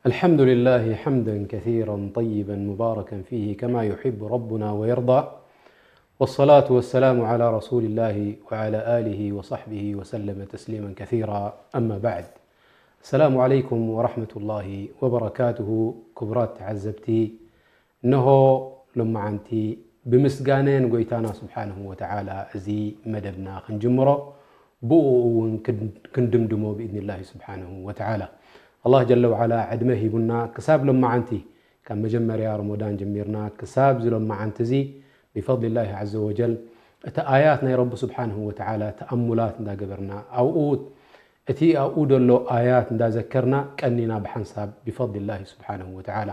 الحمد لله حمدا كثيرا طيبا مباركا فيه كما يحب ربنا ويرضى. والصلاة والسلام على رسول الله وعلى آله وصحبه وسلم تسليما كثيرا. أما بعد. السلام عليكم ورحمة الله وبركاته. ክቡራት ተዓዘብቲ፣ እነሆ ሎመዓንቲ ብምስጋነ ንጎይታና ስብሓንሁ ወተዓላ እዚ መደብና ክንጅምሮ፣ ብኡ እውን ክን-፣ ክንድምድሞ ብኢዝኒላሂ ስብሓንሁ ወተዓላ። ኣላህ ጀለ ወዓላ ዕድመ ሂቡና ክሳብ ሎመዓንቲ፣ ካብ መጀመርያ ረመዳን ጀሚርና ክሳብ እዚ ሎመዓንቲ እዚ ብፈድሊላሂ ዐዘ ወጀል እቲ ኣያት ናይ ረቢ ስብሓንሁ ወተዓላ ተኣሙላት እንዳገበርና ኣብኡ እቲ ኣብኡ ዘሎ ኣያት እንዳዘከርና ቀኒና ብሓንሳብ ብፈድሊላሂ ስብሓንሁ ወተዓላ።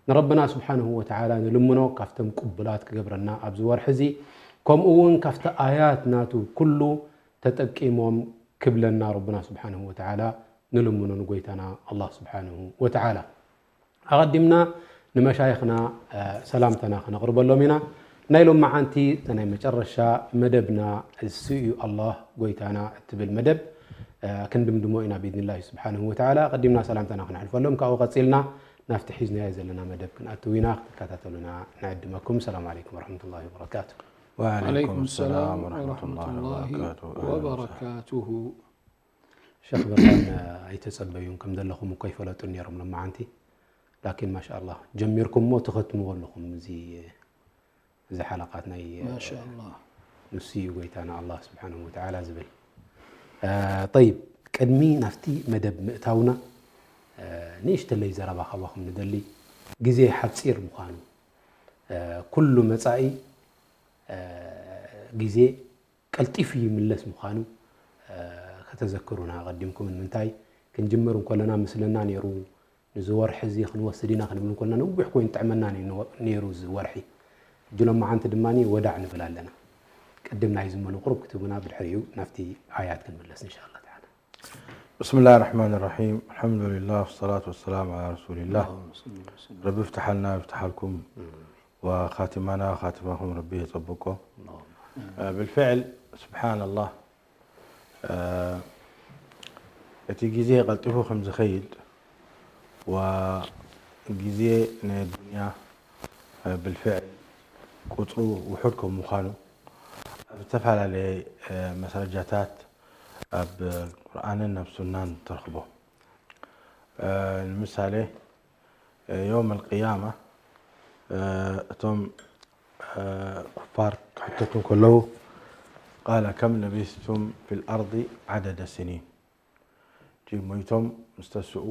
ንረብና ስብሓንሁ ወተዓላ ንልምኖ ካብቶም ቅቡላት ክገብረና ኣብዚ ወርሒ እዚ፣ ከምኡ እውን ካብቲ ኣያት ናቱ ኩሉ ተጠቂሞም ክብለና ረብና ስብሓንሁ ወተዓላ ንልምኖ ንጎይታና ኣላህ ስብሓንሁ ወተዓላ። ኣቐዲምና ንመሻይኽና፣ እ፣ ሰላምታና ከነቕርበሎም ኢና። ናይ ሎመዓንቲ እታ ናይ መጨረሻ መደብና እሱ እዩ ኣላህ ጎይታና እትብል መደብ፣ እ፣ ክንድምድሞ ኢና ብኢዝኒላሂ ስብሓንሁ ወተዓላ። ኣቐዲምና ሰላምታና ክነሕልፈሎም፣ ካብኡ ቀጺልና ናብቲ ሒዝናዮ ዘለና መደብ ክንኣትው ኢና። ክትከታተሉና ንዕድመኩም። ሰላም ዓለይኩም ወረሕመቱላሂ ወበረካቱ። ወዓለይኩም ሰላም ወረሕመቱላሂ ወበረካቱ። ሸኽ ብርሃን ኣይተጸበዩን ከም ዘለኹም እኮ ይፈለጡ ነይሮም ሎመዓንቲ። ላኪን ማሻኣላህ ጀሚርኩሞ ትኸትምዎ ኣለኹም። እዚ፣ እዚ ሓለቃት ናይ ማሻኣላህ። ንሱ እዩ ጎይታና ኣላህ ስብሓንሁ ወተዓላ ዝብል። እ፣ ጠይብ፣ ቅድሚ ናብቲ መደብ ምእታውና፣ እ፣ ንእሽተለይ ዘረባ ካባኹም ንደሊ። ግዜ ሓጺር ምዃኑ፣ እ፣ ኩሉ መጻኢ፣ እ፣ ግዜ ቀልጢፉ ይምለስ ምዃኑ፣ እ፣ ከተዘክሩና ኣቐዲምኩም። ንምንታይ ክንጅምር እንከለና ምስለና ነይሩ፣ ንዚ ወርሒ እዚ ክንወስድ ኢና ክንብል እንከለና ነዊሕ ኮይኑ ጥዕመና ነይሩ እዚ ወርሒ። ሕጂ ሎመዓንቲ ድማ ወዳዕ ንብል ኣለና። ቅድም ናይ ዝመኑ ቁሩብ ክትብና ብድሕሪኡ ናብቲ ኣያት ክንምለስ እንሻላ ተዓላ። بسم الله الرحمن الرحيم. الحمد لله والصلاة والسلام على رسول الله. ረቢ ፍትሓልና ይፍትሓልኩም ወኻቲማና ኻቲማኹም ረቢ የጸብቆ። ብልፍዕል ስብሓን ኣላህ፣ እቲ ግዜ ቀልጢፉ ከም ዝኸይድ ወግዜ ናይ ዱንያ ብልፍዕል ቁፅሩ ውሑድ ከም ምዃኑ ኣብ ዝተፈላለየ መስረጃታት ኣብ ቁርኣንን ኣብ ሱናን ተርኽቦ። ንምሳሌ የውም ኣልቅያማ እቶም ኩፋር ክሕተቱ ከለዉ ቃለ ከም ለቢስቱም ፊል ኣርዲ ዓደደ ስኒን፣ እቲ ሞይቶም ምስ ተስኡ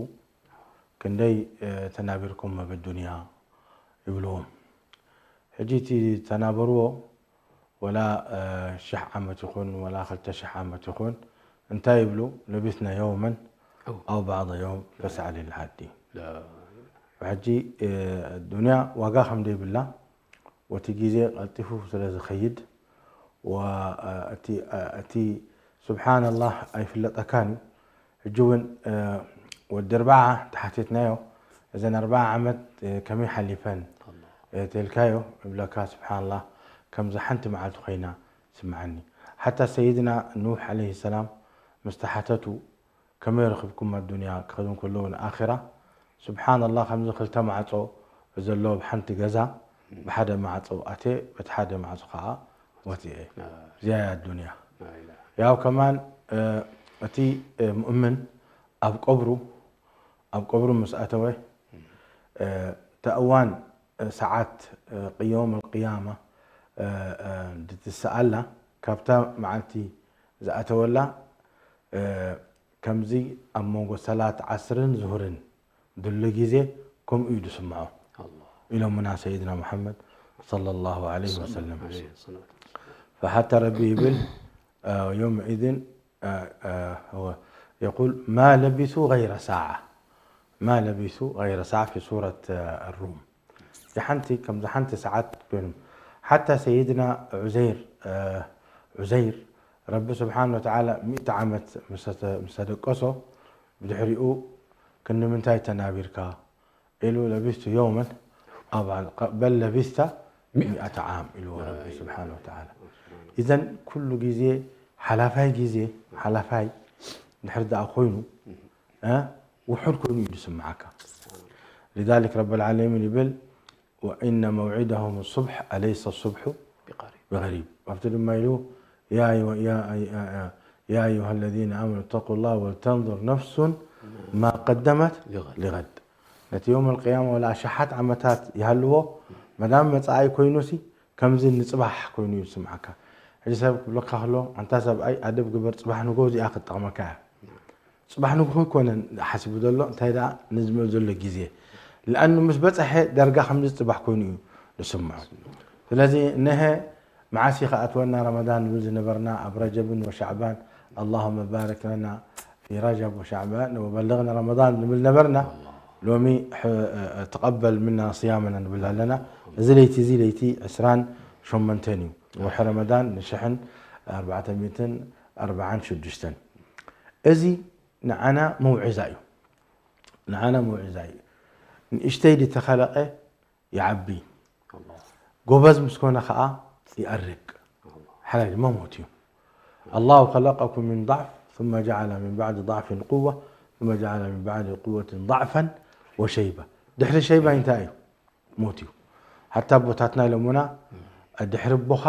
ክንደይ ተናቢርኩም ኣብ ኣዱንያ ይብልዎም። ሕጂ እቲ ተናበርዎ ወላ ሽሕ ዓመት ይኹን ወላ ክልተ ሽሕ ዓመት ይኹን እንታይ ይብሉ? ለቢስና የውመን ኣው ባዕض የውም ፈስኣል ልዓዲ። ሕጂ ዱንያ ዋጋ ከም ደይብላ ወቲ ግዜ ቀልጢፉ ስለ ዝኸይድ እቲ ስብሓንላህ ኣይፍለጠካን እዩ። ሕጂ እውን ወዲ ኣርባዓ ተሓቲትናዮ፣ እዘን ኣርባዓ ዓመት ከመይ ሓሊፈን ተልካዮ እብለካ። ስብሓንላህ ከምዚ ሓንቲ መዓልቲ ኮይና ስምዓኒ። ሓታ ሰይድና ኑሕ ዓለይሂ ሰላም ምስ ተሓተቱ ከመይ ረኺብኩም ኣዱንያ ክኸዱ ከለዉ ንኣኺራ ስብሓንላህ ከምዚ ክልተ ማዕጾ ዘሎ ብሓንቲ ገዛ ብሓደ ማዕጾ ኣትየ በቲ ሓደ ማዕጾ ከዓ ወፅኤ። እዚኣ እያ ኣዱንያ። ያው ከማን እቲ ሙእምን ኣብ ቀብሩ ኣብ ቀብሩ ምስ ኣተወ እታ እዋን ሰዓት ቅዮም ኣልቅያማ ድትሰኣላ ካብታ መዓልቲ ዝኣተወላ ከምዚ ኣብ መንጎ ሰላት ዓስርን ዙሁርን ድሉ ግዜ ከምኡ እዩ ዝስምዖ ኢሎምና ሰይድና ሙሓመድ ሰለላሁ ዓለይሂ ወሰለም። ፈሓታ ረቢ ይብል ዮምዒዝን የቁል ማ ለቢሱ ገይረ ሳዓ ማ ለቢሱ ገይረ ሳዓ ፊ ሱረት ሩም። ሓንቲ ከምዚ ሓንቲ ሰዓት ኮይኖም ሓታ ሰይድና ዑዘይር ዑዘይር ረቢ ስብሓን ወተዓላ ሚእቲ ዓመት ምስ ተደቀሶ ብድሕሪኡ ክንምንታይ ተናቢርካ ኢሉ ለቢስቱ የውመን በል ለቢስታ ሚእተ ዓም ኢልዎ ረቢ ስብሓን ወተዓላ። ኢዘን ኩሉ ግዜ ሓላፋይ ግዜ ሓላፋይ ድሕር ደኣ ኮይኑ ውሑድ ኮይኑ እዩ ዝስምዓካ። لذلك ረብ العالمين ይብል وإن موعدهم الصبح أليس الصبح بقريب። ኣብቲ ድማ ኢሉ يا أيها يا أيها الذين آمنوا اتقوا الله ولتنظر نفس ما قدمت لغد። ነቲ يوم القيامة ወላ ኣሽሓት ዓመታት ይሃልዎ መዳም መጻኢ ኮይኑሲ ከምዚ ንጽባሕ ኮይኑ እዩ ዝስምዓካ። ሕጂ ሰብ ክብለካ ከሎ ኣንታ ሰብኣይ ኣደብ ግበር ጽባሕ ንጎ እዚኣ ክትጠቕመካ እያ። ጽባሕ ንግሆ ኣይኮነን ሓሲቡ ዘሎ እንታይ ደኣ ንዝመ ዘሎ ግዜ لأنه ምስ በጽሐ ዳርጋ ከምዚ ጽባሕ ኮይኑ እዩ ዝስምዖ። ስለዚ እነሀ መዓስ እዩ ክኣትወና ረመዳን ንብል ዝነበርና ኣብ ረጀብን ወሻዕባን اللهم بارك لنا في رجب وشعبان وبلغنا رمضان ንብል ነበርና። ሎሚ ተቐበል منا صيامنا ንብል ኣለና። እዚ ለይቲ እዚ ለይቲ ዕስራን ሸሞንተን እዩ ወርሒ ረመዳን ንሽሕን ኣርባዕተ ሚእትን ኣርባዓን ሽዱሽተን። እዚ ንዓና መውዕዛ እዩ። ንዓና መውዕዛ እዩ። ንእሽተይ ድተኸለቐ ይዓቢ። ጎበዝ ምስ ኮነ ኸዓ ይኣርግ። ሓላይ ድማ ሞት እዩ። الله خلقكم من ضعف ثم جعل من بعد ضعف قوة ثم جعل من بعد قوة ضعفا وشيبة። ድሕሪ ሸይባ እንታይ እዩ? ሞት እዩ። ሓታ ኣቦታትና ኢሎምና ድሕሪ ኣቦኻ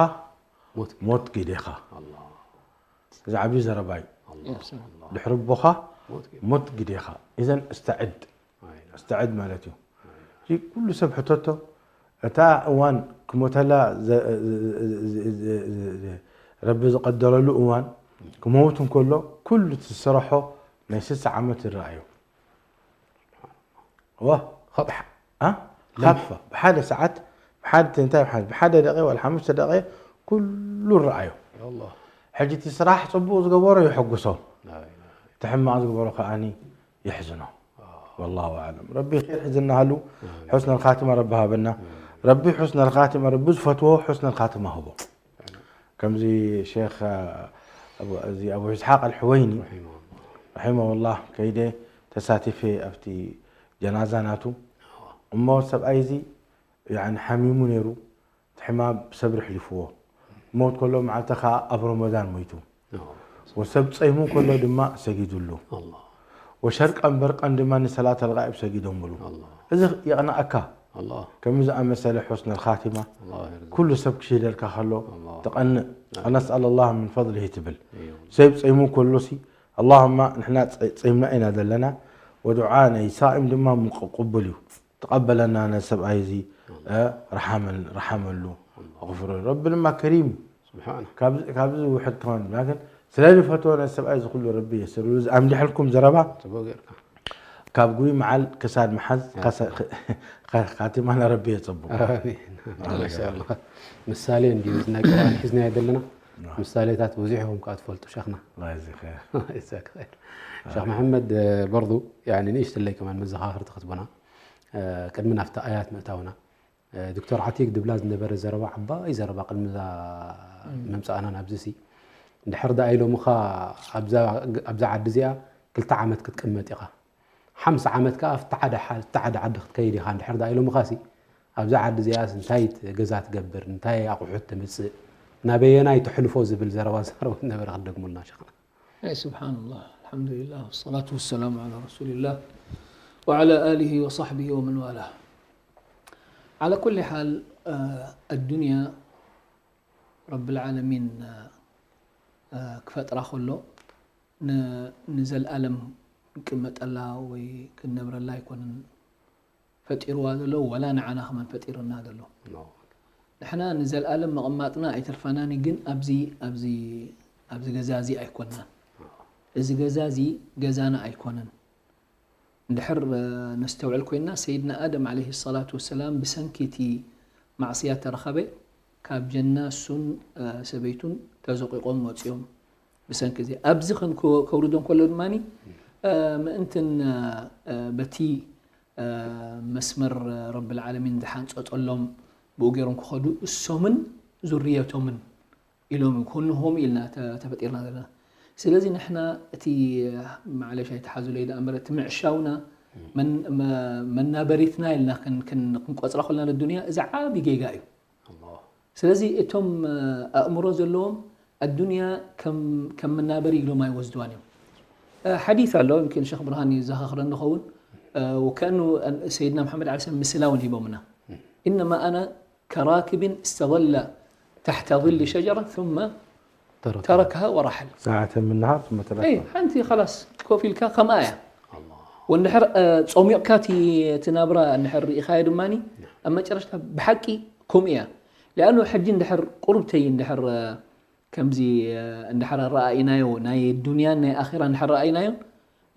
ሞት ሞት ግዴኻ። እዚ ዓብዪ ዘረባ እዩ። ድሕሪ ኣቦኻ ሞት ግዴኻ። ኢዘን እስተዕድ እስተዕድ ማለት እዩ። እዚ ኩሉ ሰብ ሕተቶ እታ እዋን ክሞተላ ረቢ ዝቐደረሉ እዋን ክመውት እንከሎ ኩሉ እቲ ዝሰረሖ ናይ ስሳ ዓመት ይረኣዮ። ዋ ኸጥሓ ኣ ለምሓ። ካብፋ ብሓደ ሰዓት ብሓደ እንታይ ብሓደ ብሓደ ደቂ ወላ ሓሙሽተ ደቂ ኩሉ ረኣዮ። ኣላህ። ሕጂ እቲ ስራሕ ጽቡቕ ዝገበሮ የሐጉሶ፣ ናይ፣ ናይ። እቲ ሕማቕ ዝገበሮ ከኣኒ የሕዝኖ። ወላሁ ኣዕለም። ረቢ ኸይር ሒዝና ሃሉ። ኣሜን። ሑስነል ኻቲማ ረቢ ሃበና። ኣሜን። ረቢ ሑስነል ኻቲማ ረቢ ዝፈትዎ ሑስነል ኻቲማ ህቦ። ከምዚ ሼኽ ኣቡ፣ እዚ ኣቡ ኢስሓቅ ኣልሕወይኒ ረሒመሁላህ። ረሒመሁላህ ከይደ ተሳቲፈ ኣብቲ ጀናዛ ናቱ። እሞ ሰብኣይ እዚ ያኒ ሓሚሙ ነይሩ፣ እቲ ሕማም ብሰብሪ ኣሕሊፍዎ። ክመውት ከሎ መዓልቲ ኸዓ ኣብ ረመዳን ሞይቱ። ኣዎ። ወሰብ ጸይሙ ከሎ ድማ ሰጊዱሉ። ኣላህ። ወሸርቀን በርቀን ድማ ንሰላት ኣልጋኢብ ሰጊዶምሉ። ኣላህ። እዚ የቕንኣካ። ኣላህ። ከምዚ ዝኣመሰለ ሑስነል ኻቲማ ኣላህ የርዝቕ። ኩሉ ሰብ ክሽህደልካ ከሎ ኣላህ። ትቐንእ። ኣሜን። ነስኣል ኣላህ ምን ፈድሊሂ ትብል። እዮ። ሰብ ጸይሙ ከሎሲ ኣላሁማ ንሕና ጸ-፣ ጸይምና ኢና ዘለና። ወዱዓ ናይ ሳኢም ድማ ምቕ-፣ ቅቡል እዩ። ተቐበለና ነዚ ሰብኣይ እዚ፣ እ፣ ርሓመል-፣ ርሓመሉ፣ ኣቕፍረሉ። ረቢ ድማ ከሪም እዩ። ስብሓነ። ካብዚ፣ ካብዚ ውሕድ ክኾን፣ ላኪን ስለ ዝፈትዎ ነዚ ሰብኣይ እዚ ኩሉ ረቢ የስርሉ። እዚ ኣምሊሐልኩም ዘረባ ጽቡቕ ጌርካ። ካብ ጉይ መዓል ክሳድ መሓዝ፣ ያ። ካሳ-፣ ኸ-፣ ኸ-፣ ኻቲማና ረቢ የጸብቆ። ኣሜን። ኣሜን። ማሻኣላህ። ምሳሌ እንድዩ፣ እዚ ናይ ቁርኣን ሒዝናዮ ዘለና። ያ። ምሳሌታት በዚሑ ኢኹም ከኣ ትፈልጡ ሸኽና። الله يجزيك خير። ጀዛክ ኸይር። ሸኽ መሓመድ፣ በርዱ፣ ያኒ ንእሽትለይ ከማን መዘኻኽርቲ ክትቡና። እ፣ ቅድሚ ናብቲ ኣያት ምእታውና፣ እ፣ ዶክተር ዓቲክ ድብላ ዝነበረ ዘረባ፣ ዓባይ ዘረባ ቅድሚ እዛ እም። ምምጻእና ናብዚ ሲ፣ እንድሕር ደኣ ኢሎምኻ ኣብዛ፣ ኣብዛ ዓዲ እዚኣ ክልተ ዓመት ክትቅመጥ ኢኻ። ሓምሳ ዓመት ከኣ ኣብቲ ሓደ ሓ-፣ ኣብቲ ሓደ ዓዲ ክትከይድ ኢኻ እንድሕር ደኣ ኢሎምኻ ሲ፣ ኣብዛ ዓዲ እዚኣስ እንታይ ት-፣ ገዛ ትገብር፣ እንታይ ኣቑሑት ተምጽእ፣ ናበየናይ ተሕልፎ ዝብል ዘረባ ዝዛረቡ ዝነበረ ክትደግሙልና ሸኽና። أي سبحان الله، الحمد لله، والصلاة والسلام على رسول الله وعلى آله وصحبه ومن والاه. على كل حال، آه، الدنيا رب العالمين، آه، آه، ክፈጥራ ከሎ ን-፣ ንዘለኣለም ክንቅመጠላ ወይ ክንነብረላ ኣይኮነን ፈጢርዋ ዘሎ፣ ወላ ንዓና ከማን ፈጢርና ዘሎ። ኖ። ንሕና ንዘለኣለም ምቕማጥና ኣይተርፋናን እዩ፣ ግን ኣብዚ፣ ኣብዚ፣ ኣብዚ ገዛ እዚ ኣይኮንናን። እዚ ገዛ እዚ ገዛና ኣይኮነን። እንድሕር፣ እ፣ ነስተውዕል ኮይንና፣ ሰይድና ኣደም ዓለይሂ ሰላቱ ወሰላም ብሰንኪ እቲ ማዕስያ ተረኸበ፣ ካብ ጀና እሱን፣ እ፣ ሰበይቱን ተዘቂቖም ወፂኦም። ብሰንኪ እዚ ኣብዚ ከን-፣ ከ-፣ ከውርዶ እንከሎ ድማኒ፣ እ፣ ምእንትን፣ እ፣ እ፣ በቲ፣ እ፣ መስመር ረብል ዓለሚን ዝሓንጸጸሎም ብኡ ገይሮም ክኸዱ እሶምን ዙርየቶምን ኢሎም ክኾንኹም ኢልና ተ-፣ ተፈጢርና ዘለና። ስለዚ ንሕና እቲ፣ ማዕለሽ ኣይትሓዙለይ ደኣ እምበር፣ እቲ ምዕሻውና፣ መን-፣ መ-፣ መናበሪትና ኢልና ክን-፣ ክን-፣ ክንቆጽራ ከለና ንዱንያ፣ እዚ ዓቢ ጌጋ እዩ። ኣላህ። ስለዚ እቶም፣ እ፣ ኣእምሮ ዘለዎም ኣዱንያ ከም፣ ከም መናበሪ ኢሎም ኣይወስድዋን እዮም። ሓዲት ኣሎ፣ يمكن ሸኽ ብርሃን ይዘኻኽረኒ ይኸውን። ወከእኑ ሰይድና መሓመድ ዓለይሂ ሰላም ምስላ እውን ሂቦምና። إنما أنا كراكب استظل تحت ظل شجرة ثم تركها ورحل. ساعة من النهار ثم تركها. ሓንቲ ኸላስ ኮፍ ኢልካ ከምኣ እያ። ወንድሕር ጾሚቕካ እቲ ናብራ እንድሕር ርኢኻዮ ድማ ኣብ መጨረሽታ ብሓቂ ከምኡ እያ። لأنه ሕጂ እንድሕር ቁሩብተይ እንድሕር ከምዚ እንድሕር ኣረኣኢናዮ ናይ ዱንያን ናይ ኣኺራ እንድሕር ረኣኢናዮ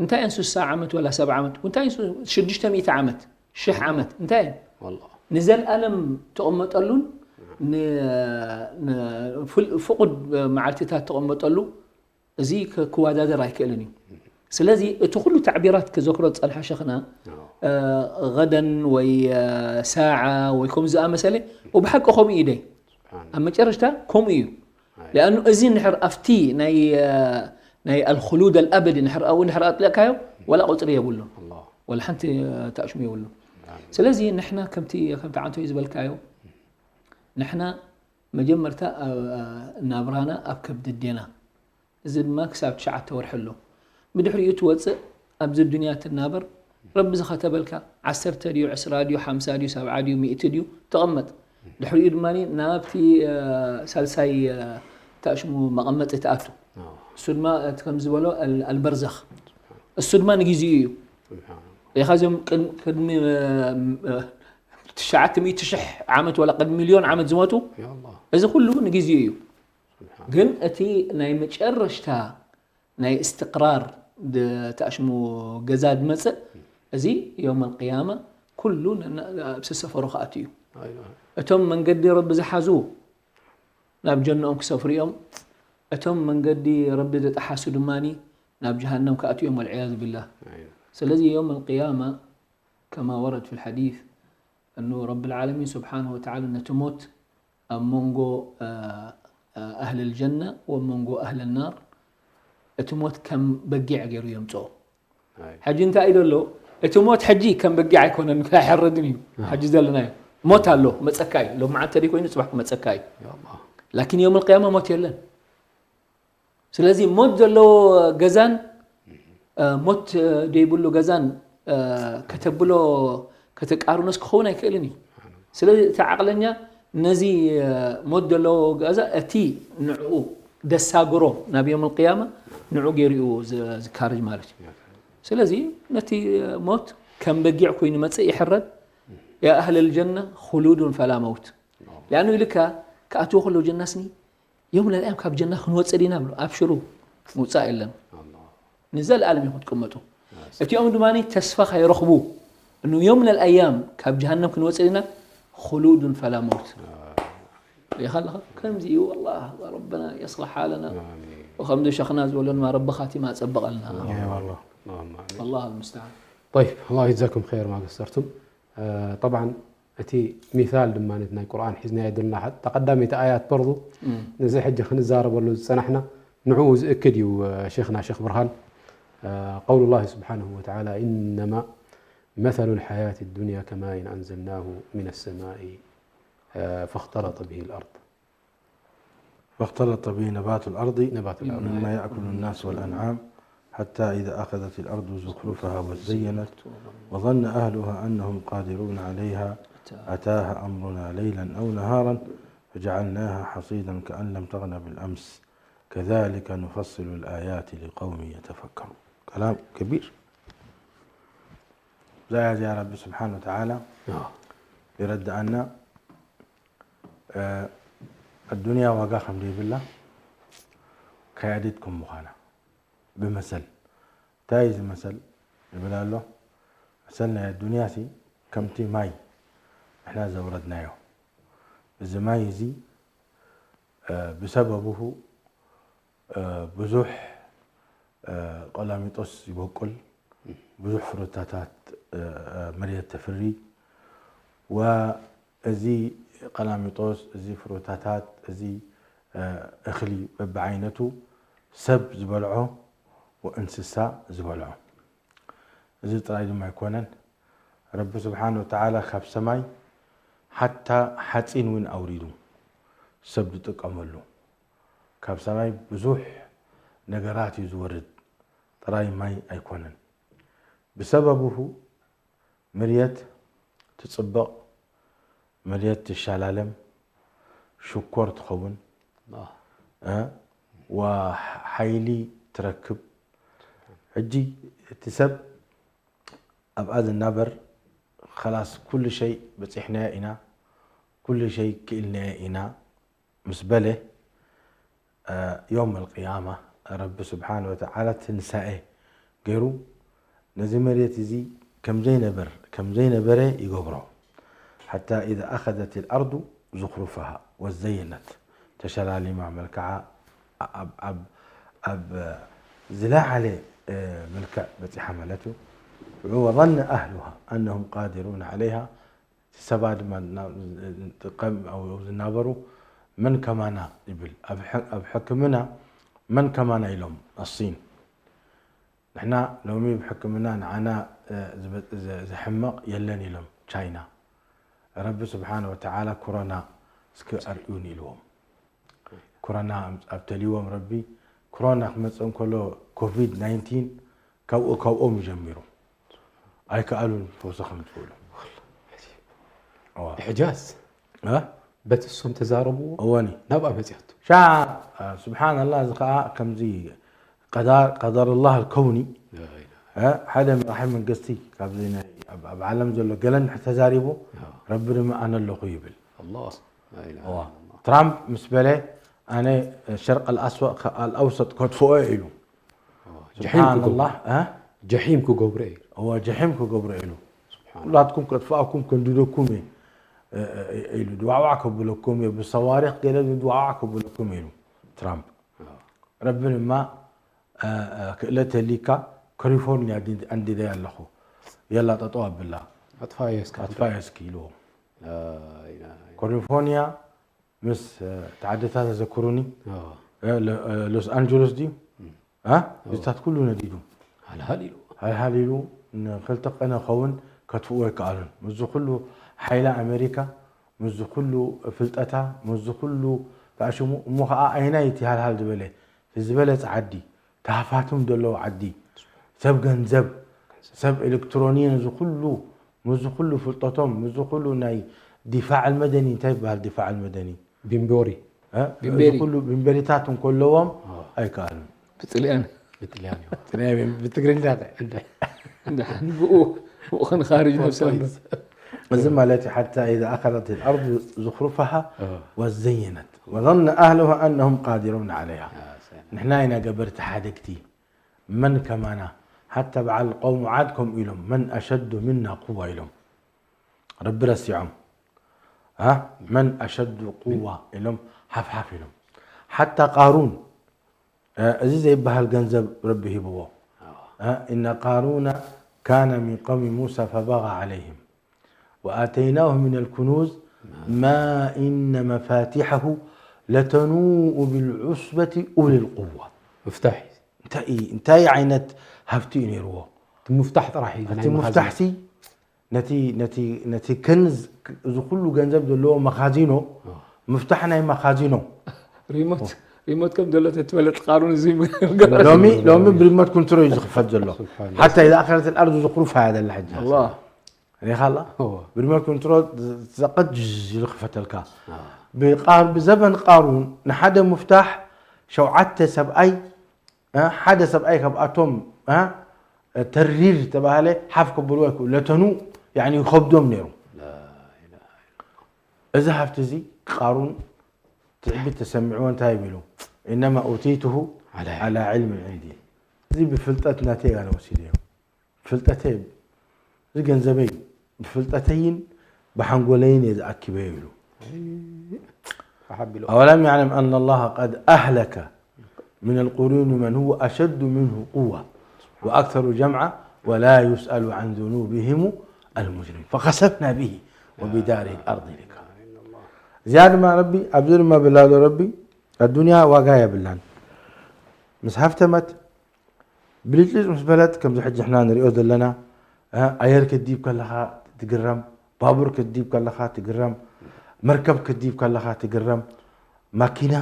እንታይ እየን ስሳ ዓመት ወላ ሰብዓ ዓመት እንታይ ሽዱሽተ ሚእቲ ዓመት ሽሕ ዓመት እንታይ እየን ንዘልኣለም ተቐመጠሉን ፍቁድ መዓልትታት ተቐመጠሉ እዚ ክወዳደር ኣይክእልን እዩ። ስለዚ እቲ ኩሉ ታዕቢራት ክዘክሮ ዝፀንሐ ሸኽና غدا ወይ ሳዓ ወይ ከምኡ ዝኣመሰለ ብሓቂ ከምኡ እዩ ደይ ኣብ መጨረሽታ ከምኡ እዩ። لأنه እዚ እንድሕር ኣብቲ ናይ ናይ الخلود الأبدي እንድሕር ኣብኡ እንድሕር ኣጥሊቕካዮ ወላ ቁፅሪ የብሉን ወላ ሓንቲ ታእሽሙ የብሉን። ስለዚ ንሕና ከምቲ ከምቲ ዓንቶይ ዝበልካዮ ንሕና መጀመርታ ናብራና ኣብ ከብዲ ኣዴና እዚ ድማ ክሳብ ትሽዓተ ወርሒ ኣሎ። ብድሕሪኡ ትወፅእ ኣብዚ ዱንያ ትናበር ረቢ ዝኸተበልካ ዓሰርተ ድዩ ዕስራ ድዩ ሓምሳ ድዩ ሰብዓ ድዩ ሚእቲ ድዩ ተቐመጥ። ድሕሪኡ ድማ ናብቲ ሳልሳይ ታሽሙ መቐመጢ ትኣቱ። እሱ ድማ እቲ ከም ዝበሎ ኣልበርዘኽ እሱ ድማ ንግዜኡ እዩ። ኢኻ እዚኦም ቅድሚ ትሽዓተ ሚእቲ ሽሕ ዓመት ወላ ቅድሚ ሚልዮን ዓመት ዝሞቱ እዚ ኩሉ ንግዜኡ እዩ። ግን እቲ ናይ መጨረሽታ ናይ እስትቅራር ተኣሽሙ ገዛ ዝመፅእ እዚ ዮም ኣልቅያማ ኩሉ ኣብ ሰፈሩ ክኣቱ እዩ። እቶም መንገዲ ረቢ ዝሓዙ ናብ ጀንኦም ክሰፍሩ እዮም። እቶም መንገዲ ረቢ ዝጠሓሱ ድማ ናብ ጀሃነም ክኣቱ እዮም። ወልዕያዙ ቢላህ። ስለዚ ዮም ኣልቅያማ ከማ ወረድ ፊ ልሓዲስ እኑ ረቢ ልዓለሚን ስብሓንሁ ወተዓላ ነቲ ሞት ኣብ መንጎ ኣህል ልጀና ወመንጎ ኣህል ናር እቲ ሞት ከም በጊዕ ገይሩ የምፅኦ። ሕጂ እንታይ እዩ ዘሎ እቲ ሞት ሕጂ ከም በጊዕ ኣይኮነን ኣይሕረድን እዩ። ሕጂ ዘለናዮ ሞት ኣሎ መፀካ እዩ ሎም መዓልተ ኮይኑ ፅባሕ ክመፀካ እዩ። ላኪን የውም ልቅያማ ሞት የለን። ስለዚ ሞት ዘለዎ ገዛን ሞት ደይብሉ ገዛን ከተብሎ ከተቃርኖስ ክኸውን ኣይክእልን እዩ። ስለዚ እቲ ዓቕለኛ ነዚ ሞት ዘለዎ ገዛ እቲ ንዕኡ ደሳግሮ ናብ ዮም ልቅያማ ንዑ ገይሩ እዩ ዝካርጅ ማለት እዩ። ስለዚ ነቲ ሞት ከም በጊዕ ኮይኑ መፅእ ይሕረድ። ያ ኣህል ልጀና ክሉዱን ፈላ መውት ሊኣኑ ኢልካ ክኣትዎ ከለዉ ጀናስኒ ዮም ለልኣያም ካብ ጀና ክንወፅእ ዲና ብሎ ኣብሽሩ ምውፃእ የለን ንዘለኣለም ኢኹም ትቅመጡ። እቲኦም ድማ ተስፋ ካይረኽቡ እኑ ዮም ለልኣያም ካብ ጀሃነም ክንወፅእ ዲና ክሉዱን ፈላ መውት ሪኢኻ ኣለኻ። ከምዚ እዩ والله ربنا يصلح حالنا وከምዚ ሸኽና ዝበሎ ድማ ረቢ ካቲማ ኣፀብቐልና። الله المستعان. طيب الله يجزاكم خير ما قصرتم. طبعا እቲ ሚሳል ድማ ነቲ ናይ ቁርኣን ሒዝናዮ ዘለና ተቐዳመይቲ ኣያት በርዱ ነዚ ሕጂ ክንዛረበሉ ዝጸናሕና ንዕኡ ዝእክድ እዩ። ሸይኽና ሸይኽ ብርሃን قول الله سبحانه وتعالى إنما مثل الحياة الدنيا كماء أنزلناه من السماء فاختلط به الأرض فاختلط به نبات الأرض نبات الأرض مما يأكل الناس والأنعام حتى إذا أخذت الأرض زخرفها وزينت وظن أهلها أنهم قادرون عليها أتاها أمرنا ليلا أو نهارا فجعلناها حصيدا كأن لم تغن بالأمس كذلك نفصل الآيات لقوم يتفكرون. كلام كبير. زي يا رب سبحانه وتعالى يردأنا ኣዱንያ ዋጋ ከም ዘይብላ ከያዲት ከም ምዃና ብመሰል እንታይ እዚ መሰል ይብል ኣሎ። መሰል ናይ ኣዱንያ ሲ ከምቲ ማይ ንሕና ዘውረድናዮ እዚ ማይ እዚ ብሰበብሁ ብዙሕ ቀላሚጦስ ይበቁል፣ ብዙሕ ፍሩታታት መሬት ተፍሪ። ወእዚ ቀላሚጦስ፣ እዚ ፍሩታታት፣ እዚ እኽሊ በብዓይነቱ ሰብ ዝበልዖ ወእንስሳ ዝበልዖ። እዚ ጥራይ ድማ ኣይኮነን፣ ረቢ ስብሓነ ወተዓላ ካብ ሰማይ ሓታ ሓፂን እውን ኣውሪዱ ሰብ ዝጥቀመሉ። ካብ ሰማይ ብዙሕ ነገራት እዩ ዝወርድ። ጥራይ ማይ ኣይኮነን። ብሰበብሁ መርየት ትጽብቕ፣ መርየት ትሸላለም፣ ሽኮር ትኸውን፣ እ፣ ወሓይሊ ትረክብ። ሕጂ እቲ ሰብ ኣብኣ ዝናበር ኸላስ ኩሉ ሸይ በጺሕናዮ ኢና፣ ኩሉ ሸይ ክኢልናዮ ኢና ምስ በለ፣ ዮም ኣልቅያማ ረቢ ስብሓን ወተዓላ ትንሳኤ ገይሩ ነዚ መሬት እዚ ከም ዘይነበር ከም ዘይነበረ ይገብሮ። ሓታ ኢዛ ኣኸዘት ልኣርዱ ዝኽሩፈሃ ወዘየነት፣ ተሸላሊማ፣ መልክዓ ኣብ ዝለዓለ መልክዕ በፂሓ ማለት እዩ። ሽዑ ወظن ኣህሉሃ ኣነሁም ቃዲሩን ዓለይሃ፣ እቲ ሰባ ድማ ዝናበሩ መን ከማና ይብል። ኣብ ሕክምና መን ከማና ኢሎም ኣሲን። ንሕና ሎሚ ብሕክምና ንዓና ዘሕምቕ የለን ኢሎም ቻይና። ረቢ ስብሓን ወተዓላ ኮሮና እስኪ ኣርእዩን ኢልዎም። ኮሮና ኣብተልዎም ረቢ። ኮሮና ክመፅእ እንከሎ ኮቪድ ናይንቲን ካብኡ ካብኦም ጀሚሩ ኣይከኣሉን ፈውሲ ከምፅእሉ። ሕጃዝ በቲ እሶም ተዛረብዎ እወኒ ናብኣ መፅያቱ። ሻ ስብሓንላ፣ እዚ ከዓ ከምዚ ቀደርላ ከውኒ ሓደ መራሒ መንግስቲ ካብዚ ኣብ ዓለም ዘሎ ገለን ተዛሪቡ ረቢ ድማ ኣነ ኣለኹ ይብል። ትራምፕ ምስ በለ ኣነ ሸርቅ ኣልኣውሰጥ ከጥፍኦ ኢሉ። ጀሒም ክገብሮ እዩ። እዎ፣ ጀሒም ክገብሮ ኢሉ። ኩላትኩም ከጥፍኣኩም ከንድደኩም እየ ኢሉ ድዋዕዋዕ ከብለኩም እየ፣ ብሰዋሪኽ ገለ ድዋዕዋዕ ከብለኩም ኢሉ ትራምፕ። ረቢ ድማ ክእለት ተሊካ ካሊፎርኒያ ኣንዲደያ ኣለኹ፣ የላ ጠጠው ኣብላ ኣጥፋዮ እስኪ ኢልዎ። ካሊፎርኒያ ምስ ተዓደታ ተዘክሩኒ፣ ሎስ ኣንጀሎስ ድዩ? እዚታት ኩሉ ነዲዱ። ሃልሃል ኢሉ። ሃልሃል ኢሉ ንክልተ ቀነ ኸውን ከጥፍእዎ ኣይከኣሉን። ምስዚ ኩሉ ሓይላ ኣሜሪካ፣ ምስዚ ኩሉ ፍልጠታ፣ ምስዚ ኩሉ ተኣሽሙ፣ እሞ ኸዓ ኣይናይ እቲ ሃልሃል ዝበለ፣ እቲ ዝበለጸ ዓዲ፣ ተሃፋትም ዘለዎ ዓዲ፣ ሰብ ገንዘብ፣ ሰብ ኤሌክትሮኒየን፣ እዚ ኩሉ፣ ምስዚ ኩሉ ፍልጠቶም፣ ምስዚ ኩሉ ናይ ዲፋዕ ኣልመደኒ፣ እንታይ ይበሃል ዲፋዕ ኣልመደኒ? ቢምቦሪ። እ? ቢምቤሪ። እዚ ኩሉ ቢምቤሪታት እንከለዎም ኣይከኣሉን። ብጥልያን። ብጥልያን እዩ። ጥልያን እዩ። ብትግርኛ እንታይ? እንዳ-፣ እንዳ-፣ ብኡ፣ ብኡ ክንኻርጅ ነብሰና። እዚ ማለት እዩ፣ ሓታ ኢዛ ኣኸዘት ልኣርዱ ዝኽሩፈሃ ወዘየነት ወዘነ ኣህሉሃ ኣነሁም ቃዲሩን ዓለይሃ። ንሕና ኢና ገበርቲ ሓደግቲ። መን ከማና፣ ሓታ በዓል ቀውሙ ዓድ ከምኡ ኢሎም፣ መን ኣሸዱ ምና ቁዋ ኢሎም። ረቢ ረሲዖም። እ? መን ኣሸዱ ቁዋ ኢሎም ሓፍሓፍ ኢሎም። ሓታ ቃሩን፣ እ፣ እዚ ዘይበሃል ገንዘብ ረቢ ሂብዎ። እ፣ إن قارون كان من قوم موسى فبغى عليهم وآتيناه من الكنوز ما إن مفاتحه لتنوء بالعصبة أولي القوة. ምፍታሕ እዩ። እንታይ እዩ? እንታይ ዓይነት ሃብቲ እዩ ነይርዎ? እቲ ምፍታሕ ጥራሕ እዩ እቲ ናይ መኻዝኖ። ምፍታሕሲ ነቲ፣ ነቲ፣ ነቲ ክንዝ፣ እዚ ኩሉ ገንዘብ ዘለዎ መኻዚኖ፣ ምፍታሕ ናይ መኻዚኖ። ሪሞት፣ ሪሞት ከም ዘሎ ተትበለጥ ቃሩን እዚ ሎሚ፣ ሎሚ ብሪሞት ኮንትሮል እዩ ዝኽፈት ዘሎ። ስብሓን ሓታ ኢዛ ኣኸዘት ልኣርዱ ዝኽሩፈሃ እያ ዘላ ሕጂ። ኣላህ። ሪኢኻ ኣላ? እወ። ብሪሞት ኮንትሮል ዘቐጅ ዝኽፈተልካ። ብቃር-፣ ብዘበን ቃሩን ንሓደ ምፍታሕ ሸውዓተ ሰብኣይ እ፣ ሓደ ሰብኣይ ካብኣቶም፣ እ፣ ተሪር ዝተባህለ ሓፍ ከብልዎ ኣይክእሉ። ለተኑ፣ ያኒ ይኸብዶም ነይሩ። ላኢላሃ። እዚ ሃብቲ እዚ ቃሩን ትዕቢት ተሰሚዕዎ እንታይ ኢሉ? "ኢነማ ኡቲቱሁ ዓላ ዓላ ዒልምን ዒንዲ።" እዚ ብፍልጠት ናተይ ኣነ ወሲደዮ። ፍልጠተይ፣ እዚ ገንዘበይ ብፍልጠተይን ብሓንጎለይን እየ ዝኣኪበዮ ኢሉ። ሓቢሎ። أولم يعلم أن الله قد أهلك من القرون من هو أشد منه قوة وأكثر جمعا ولا يسأل عن ذنوبهم المجرمون فخسفنا به وبداره الأرض። እዚኣ ድማ ረቢ፣ ኣብዚ ድማ ብላሎ ረቢ፣ ኣዱንያ ዋጋ የብላን። ምስ ሃፍተመት ብልጭልጭ ምስ በለት፣ ከምዚ ሕጂ ንሕና ንሪኦ ዘለና፣ እ፣ ኣየር ክትድይብ ከለኻ ትግረም፣ ባቡር ክትድይብ ከለኻ ትግረም፣ መርከብ ክትድይብ ከለኻ ትግረም፣ ማኪና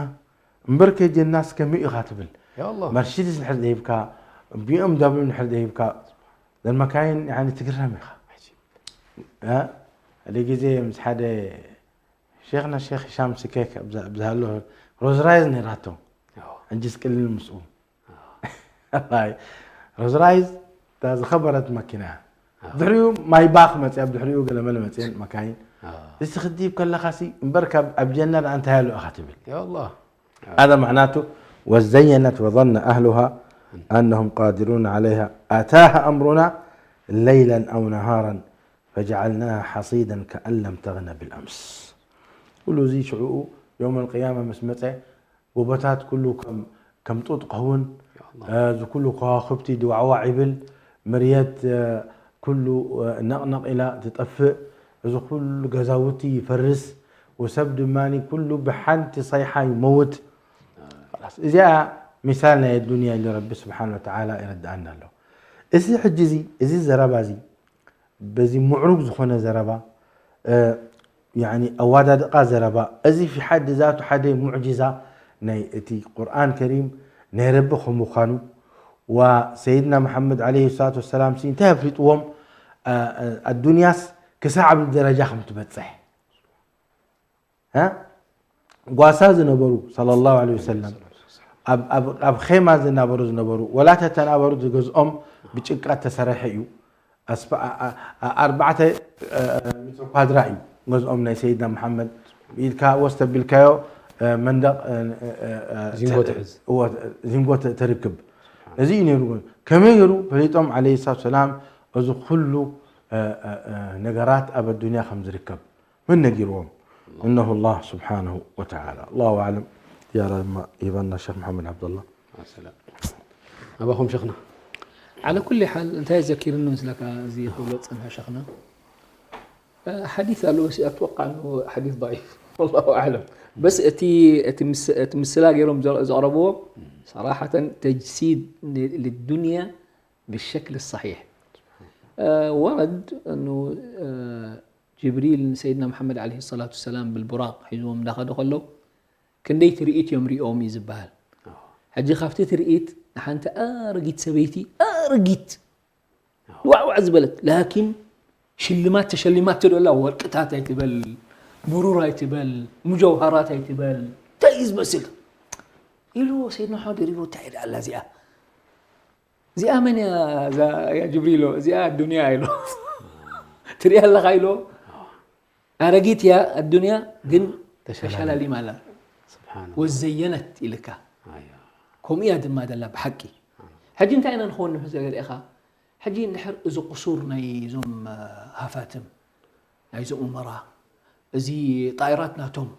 እምበር ከይጀናስ ከመይ ኢኻ ትብል። ያ ኣላህ። መርሲዲስ እንድሕር ደይብካ፣ ቢ ኤም ደብሊው እንድሕር ዘይሂብካ፣ ዘን መካይን ያኒ ትግረም ኢኻ። እ፣ ሓደ ግዜ ምስ ሓደ ሼኽና ሼኽ ሂሻም ስኬክ ኣብዛ፣ ኣብዛ ኣሎ ሮዝ ራይዝ ነይራቶ። ሕጂ ስቅልል ምስኡ። ኣይ፣ ሮዝ ራይዝ እታ ዝኸበረት መኪና እያ። ድሕሪኡ ማይባኽ መፅያ፣ ኣብ ድሕሪኡ ገለመለ መፅየን መካይን። እዚ ክትድይብ ከለኻሲ እምበር ካብ ኣብ ጀና ደኣ እንታይ ኣሎ ኢኻ ትብል። يا الله. هذا معناته وزينت وظن أهلها أنهم قادرون عليها أتاها أمرنا ليلا أو نهارا فجعلناها حصيدا كأن لم تغن بالأمس. ኩሉ እዚ ሽዑኡ يوم القيامة ምስ መፀ ጎቦታት ኩሉ ከም ከም ጡጥ ክኸውን፣ እዚ ኩሉ ከዋኽብቲ ድዋዕዋዕ ይብል፣ መርየት ኩሉ ነቕነቕ ኢላ ትጠፍእ፣ እዚ ኩሉ ገዛውቲ ይፈርስ፣ ወሰብ ድማ ኩሉ ብሓንቲ ሰይሓ ይመውት። እዚኣ ሚሳል ናይ ኣዱንያ ኢሉ ረቢ ስብሓን ወተዓላ ይረድኣና ኣሎ። እዚ ሕጂ እዚ፣ እዚ ዘረባ እዚ በዚ ምዕሩግ ዝኾነ ዘረባ፣ ያኒ ኣዋዳድቓ ዘረባ፣ እዚ ፊ ሓዲ ዛቱ ሓደ ሙዕጂዛ ናይ እቲ ቁርኣን ከሪም ናይ ረቢ ከም ምዃኑ፣ ዋ ሰይድና መሓመድ ዓለይሂ ሰላቱ ወሰላም ሲ እንታይ ኣፍሊጥዎም? ኣዱንያስ ክሳዕ ኣብዚ ደረጃ ከም ትበፅሕ። እ? ጓሳ ዝነበሩ ሰለላሁ ዐለይሂ ወሰለም ኣብ ኣብ ኣብ ኼማ ዝናበሩ ዝነበሩ ወላ ተተናበሩ ዝገዝኦም ብጭቃ ተሰረሐ እዩ። ኣስፋ- ኣ- ኣ- ኣ- ኣርባዕተ እ፣ ሜትሮ ኳድራ እዩ ገዝኦም ናይ ሰይድና መሓመድ ኢልካ ወስተ ቢልካዮ እ፣ መንደቕ እ፣ እ፣ እ፣ እ፣ ዚንጎ ተ- ትሕዝ። እዎ፣ ዚንጎ ተ- ተርክብ። እዚ እዩ ነይሩ። ከመይ ገይሩ ፈሊጦም ዓለይሂ ሰላቱ ሰላም እዚ ኩሉ እ፣ እ፣ እ፣ ነገራት ኣብ ኣዱንያ ከም ዝርከብ መን ነጊርዎም? እነሁ ላህ ስብሓነሁ ወተዓላ። ኣላሁ ኣዕለም። ዝያዳ ድማ ይህበና ሸኽ መሓመድ ዓብደላ። ሰላም። ኣባኹም ሸኽና። ዓለ ኩሊ ሓል እንታይ ዘኪርኒ ምስለካ እዚ ክብሎ ዝጸንሐ ሸኽና ሓዲስ ኣሎ በስ ኣትወቃዕ ሓዲስ ضعيف والله أعلم بس እቲ እቲ ምስ- እቲ ምስላ ገይሮም ዘ- ዘቕረብዎ صراحة تجسيد للدنيا بالشكل الصحيح ورد أنه ጅብሪል ንሰይድና መሓመድ ዓለይሂ ሰላቱ ወሰላም ብልቡራቅ ሒዝዎም እንዳኸዱ ከለዉ ክንደይ ትርኢት እዮም ሪኦም እዩ ዝበሃል። ሕጂ ካብቲ ትርኢት ንሓንቲ ኣረጊት ሰበይቲ ኣረጊት ዋዕዋዕ ዝበለት ላኪን ሽልማት ተሸሊማቶ ዶላ ወርቅታት ኣይትበል ብሩር ኣይትበል ሙጀውሃራት ኣይትበል እንታይ እዩ ዝመስል ኢሉ ሰይድና መሓመድ ደሪቡ እንታይ ደኣ ኣላ እዚኣ እዚኣ መን እያ እዛ ያ ጅብሪሎ እዚኣ ኣዱንያ ኢሎ ትሪኣ ኣለኻ ኢሎ ኣረጊት እያ ኣዱንያ ግን ተሸላሊማ ኣላ ስብሓን ወዘየነት ኢልካ ኣያ ከምኡ እያ ድማ ደላ ብሓቂ ሕጂ እንታይ ኢና ንኸውን ንሕዘ ገለ ኢኻ ሕጂ እንድሕር እዚ ቁሱር ናይ እዞም ሃፋትም ናይዞም ኡመራ እዚ ጣይራት ናቶም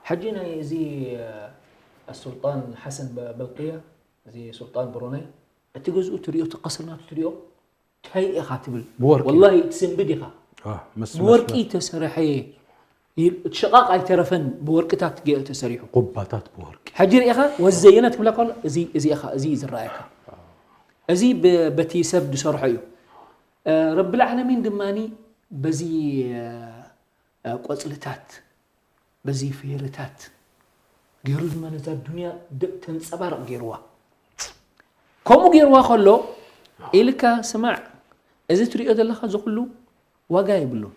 ሕጂ ናይ እዚ ኣሱልጣን ሓሰን በልቅያ እዚ ሱልጣን ብሩነይ እቲ ገዝኡ ትሪኦ እቲ ቀስሪ ናቱ ትሪኦ እንታይ ኢኻ ትብል ብወርቂ። ወላሂ ትስንብድ ኢኻ ኣህ፣ ምስ ብወርቂ መስመር። ተሰርሐ ይል- እቲ ሸቓቕ ኣይተረፈን ብወርቅታት ገይሩ ተሰሪሑ ቁባታት ብወርቂ። ሕጂ ርኢኻ ወዘየነት ክብለካ ከሎ እዚ እዚ ኢኻ እዚ እዩ ዝረኣየካ እዚ ብ- በቲ ሰብ ዝሰርሖ እዩ እ፣ ረብል ዓለሚን ድማ በዚ እ፣ እ፣ ቆፅልታት በዚ ፍየርታት ገይሩ ድማ ነዛ ዱንያ ደ- ተንፀባርቕ ገይርዋ ከምኡ ገይርዋ ከሎ ኢልካ ስማዕ እዚ ትሪኦ ዘለካ እዚ ኩሉ ዋጋ የብሉን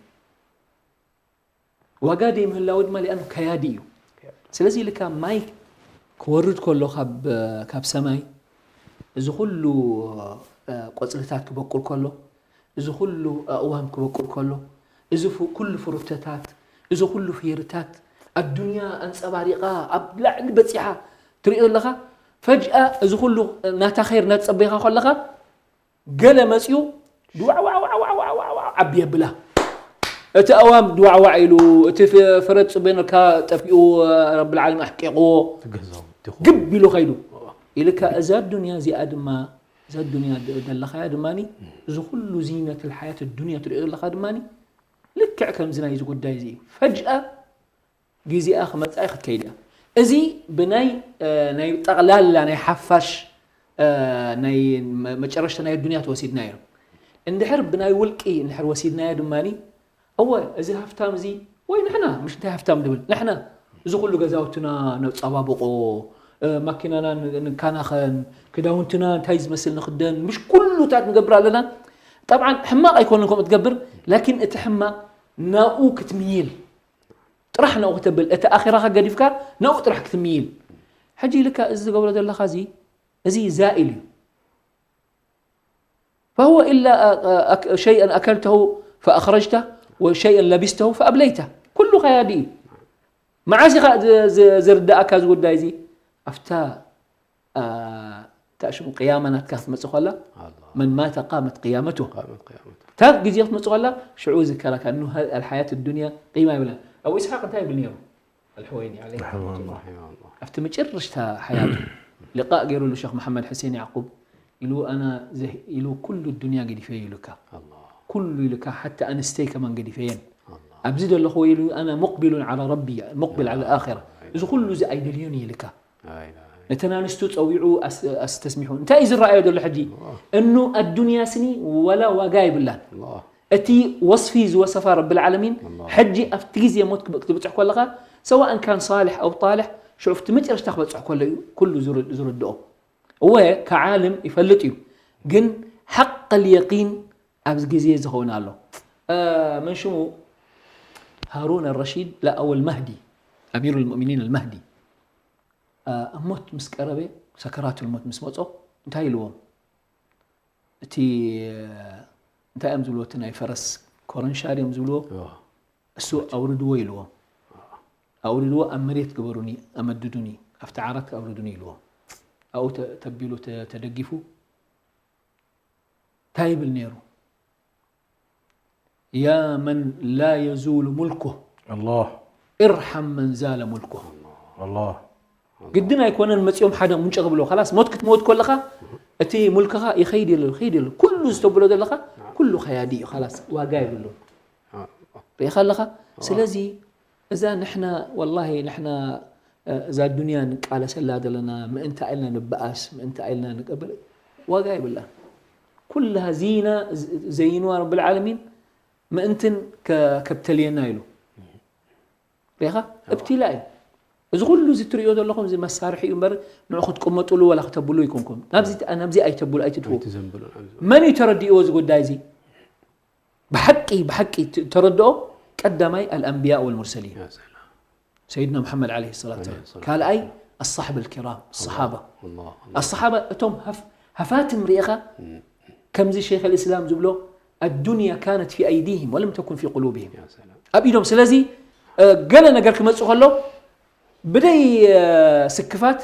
ዋጋ ደይምህላው ድማ ሊኣኑ ከያዲ እዩ ስለዚ ኢልካ ማይ ክወርድ ከሎ ካብ ካብ ሰማይ እዚ ኩሉ እ፣ ቆፅልታት ክበቁል ከሎ እዚ ኩሉ ኣእዋም ክበቁል ከሎ እዚ ፉ- ኩሉ ፍሩተታት እዚ ኩሉ ፍየርታት ኣዱንያ ኣንፀባሪቓ ኣብ ላዕሊ በፂሓ ትሪኦ ኣለኻ ፈጅኣ እዚ ኩሉ ናታ ኸይር ናትፀበይኻ ከለኻ ገለ መፅኡ ድዋዕዋዕዋዕዋዕዋዕዋዕ ዓቢ የብላ እቲ ኣዋም ድዋዕዋዕ ኢሉ እቲ ፍ- ፍረ ፅበነልካ ጠፊኡ ረብልዓለም ኣሕቂቕዎ ትገዛውቲ ግብ ኢሉ ኸይዱ ኢልካ እዛ ዱንያ እዚኣ ድማ እዛ ዱንያ ደ- ዘለኻያ ድማ እዚ ኩሉ ዚነት ልሓያት ዱንያ ትሪኦ ዘለኻ ድማ ልክዕ ከምዚ ናይዚ ጉዳይ እዚ እዩ ፈጅኣ ግዜኣ ክመፅኣ ክትከይድ እያ እዚ ብናይ እ፣ ናይ ጠቕላላ ናይ ሓፋሽ እ፣ ናይ መ- መጨረሽታ ናይ ዱንያ ተወሲድናዮ እንድሕር ብናይ ውልቂ እንድሕር ወሲድናዮ ድማ እወ እዚ ሃፍታም እዚ ወይ ንሕና ምሽ እንታይ ሃፍታም ድብል ንሕና እዚ ኩሉ ገዛውትና ነፃባብቆ እ፣ ማኪናና ን-፣ ንከናኸን፣ ክዳውንትና እንታይ ዝመስል ንኽደን፣ ምሽ ኩሉታት ንገብር ኣለና። ጠብዓን ሕማቕ ኣይኮነን ከምኡ ትገብር፣ ላኪን እቲ ሕማቕ ናብኡ ክትምይል፣ ጥራሕ ናብኡ ክተብል፣ እቲ ኣኺራኻ ገዲፍካ ናብኡ ጥራሕ ክትምይል። ሕጂ ኢልካ እዚ ዝገብሮ ዘለኻ እዚ፣ እዚ ዛኢል እዩ። فهو إلا أك-، شيئا أكلته فأخرجته وشيئا لبسته فأبليته. ኩሉ ከያዲ እዩ። መዓስ ኢኻ ዝ-፣ ዝ-፣ ዝርዳእካ እዚ ጉዳይ እዚ? ኣብታ፣ ኣ፣ እታ ሽሙ ቅያማ ናትካ ክትመጽእ ከላ፣ ኣላ። من مات قامت قيامته. ቃመት ቅያመቱ። እታ ግዜ ክትመጽእ ከላ፣ ሽዑ ዝከረካ፣ እኑ ሀ-፣ الحياة الدنيا قيمة ይብላ። ኣቡ ኢስሓቅ እንታይ ይብል ነይሩ? ኣልሕወይኒ ዓለይሂ ረሕመቱላህ። ረሒመሁላህ። ኣብቲ መጨረሽታ ሓያቱ ልቃእ ገይሩሉ ሸኽ መሓመድ ሕሴን ያዕቁብ ኢሉ፣ ኣና ዘህ-፣ ኢሉ፣ ኩሉ ዱንያ ገዲፈ ኢሉካ። ኣላህ። ኩሉ ኢሉካ፣ ሓታ ኣንስተይ ከማን ገዲፈየን። ኣላህ። ኣብዚ ዘለኹ ኢሉ፣ ኣና ሙቅቢሉን ዓላ ረቢ፣ ሙቅቢል ዓላ ኣኺራ። ኣይ። እዚ ኩሉ እዚ ኣይደልዮን ኢሉካ። ኣይ፣ ኣይ። ነተን ኣንስቱ ጸዊዑ ኣስ-፣ ኣስተስሚሑ። እንታይ እዩ ዝረኣዮ ዘሎ ሕጂ? ኣላህ። እኑ ኣዱንያ ስኒ ወላ ዋጋ የብላን። ኣላህ። እቲ ወስፊ ዝወሰፋ ረብል ዓለሚን ኣላህ። ሕጂ ኣብቲ ግዜ ሞት ክብ-፣ ክትብጽሕ ከለኻ፣ ሰዋእን ካን ሳልሕ ኣው ጣልሕ፣ ሽዑ ኣብቲ መጨረሽታ ክበጽሕ ከሎ እዩ ኩሉ ዝር-፣ ዝርድኦ። እወ፣ ከዓልም ይፈልጥ እዩ፣ ግን ሓቅ ልየቂን ኣብዚ ግዜ ዝኸውን ኣሎ። እ፣ መን ሽሙ? ሃሩን ኣልረሺድ፣ ላ፣ ኣው ኣልማህዲ፣ ኣሚሩ ልሙእሚኒን ኣልማህዲ። እ፣ ኣብ ሞት ምስ ቀረበ፣ ሰከራቱል ሞት ምስ መጾ፣ እንታይ ኢልዎም? እቲ፣ እ፣ እንታይ እዮም ዝብልዎ? እቲ ናይ ፈረስ ኮረንሻር እዮም ዝብልዎ። እዎ። እሱ ኣውርድዎ ኢልዎም። ኣውርድዎ፣ ኣብ መሬት ግበሩኒ፣ ኣመድዱኒ፣ ኣብቲ ዓራት ኣውርዱኒ ኢልዎም። ኣብኡ ተ-፣ ተቢሉ ተ-፣ ተደጊፉ እንታይ ይብል ነይሩ? ያ መን ላ የዙሉ ሙልኩ ኣላህ። እርሓም መን ዛለ ሙልኩ። ኣላህ። ግድን ኣይኮነን መጺኦም ሓደ ሙንጨ ክብሎ፣ ኻላስ ሞት ክትመውት ከለኻ እቲ ሙልክኻ ይኸይድ የለ፣ ይኸይድ የለ። ኩሉ ዝተብሎ ዘለኻ ኩሉ ኸያዲ እዩ፣ ኻላስ ዋጋ የብሉን። ርኢኻ ኣለኻ? ስለዚ እዛ ንሕና፣ ወላሂ ንሕና፣ እ፣ እዛ ዱንያ ንቃለሰላ ዘለና፣ ምእንታ ኢልና ንበኣስ፣ ምእንታ ኢልና ንቀብር፣ ዋጋ የብላን። ኩልሃ ዚና ዝ-፣ ዘይንዋ ረብል ዓለሚን ምእንትን ከ-፣ ከብተልየና ኢሉ። ርኢኻ? እብትላ እዩ። እዚ ኩሉ እዚ ትርእዮ ዘለኹም እዚ መሳርሒ እዩ እምበር፣ ንዑ ክትቅመጥሉ ወላ ክተብሉ ኣይኮንኩም። ናብዚ፣ ናብዚ ኣይተብሉ፣ ኣይትድፍኡ። ኣይትዘንብሉ፣ ናብዚ። መን እዩ ተረዲእዎ እዚ ጉዳይ እዚ? ብሓቂ፣ ብሓቂ ት-፣ ተረድኦ ቀዳማይ ኣልኣንብያ ወልሙርሰሊን። ያ ሰላም። ሰይድና ሙሓመድ ዓለይሂ ሰላቱ ዓለይሂ ወሰላም። ሰላም። ካልኣይ ኣሳሕብ ኣልኪራም፣ ኣላህ፣ ሰሓባ። ኣላህ፣ ኣላህ። ኣሰሓባ እቶም ሃፍ-፣ ሃፋትም ርኢኻ፣ እም። ከምዚ ሸይኽ ኣልእስላም ዝብሎ፣ ኣዱንያ ካነት ፊ ኣይዲሂም ወለም ተኩን ፊ ቁሉብሂም። ያ ሰላም። ኣብ ኢዶም። ስለዚ፣ እ፣ ገለ ነገር ክመጽእ ከሎ፣ ብደይ፣ እ፣ ስክፋት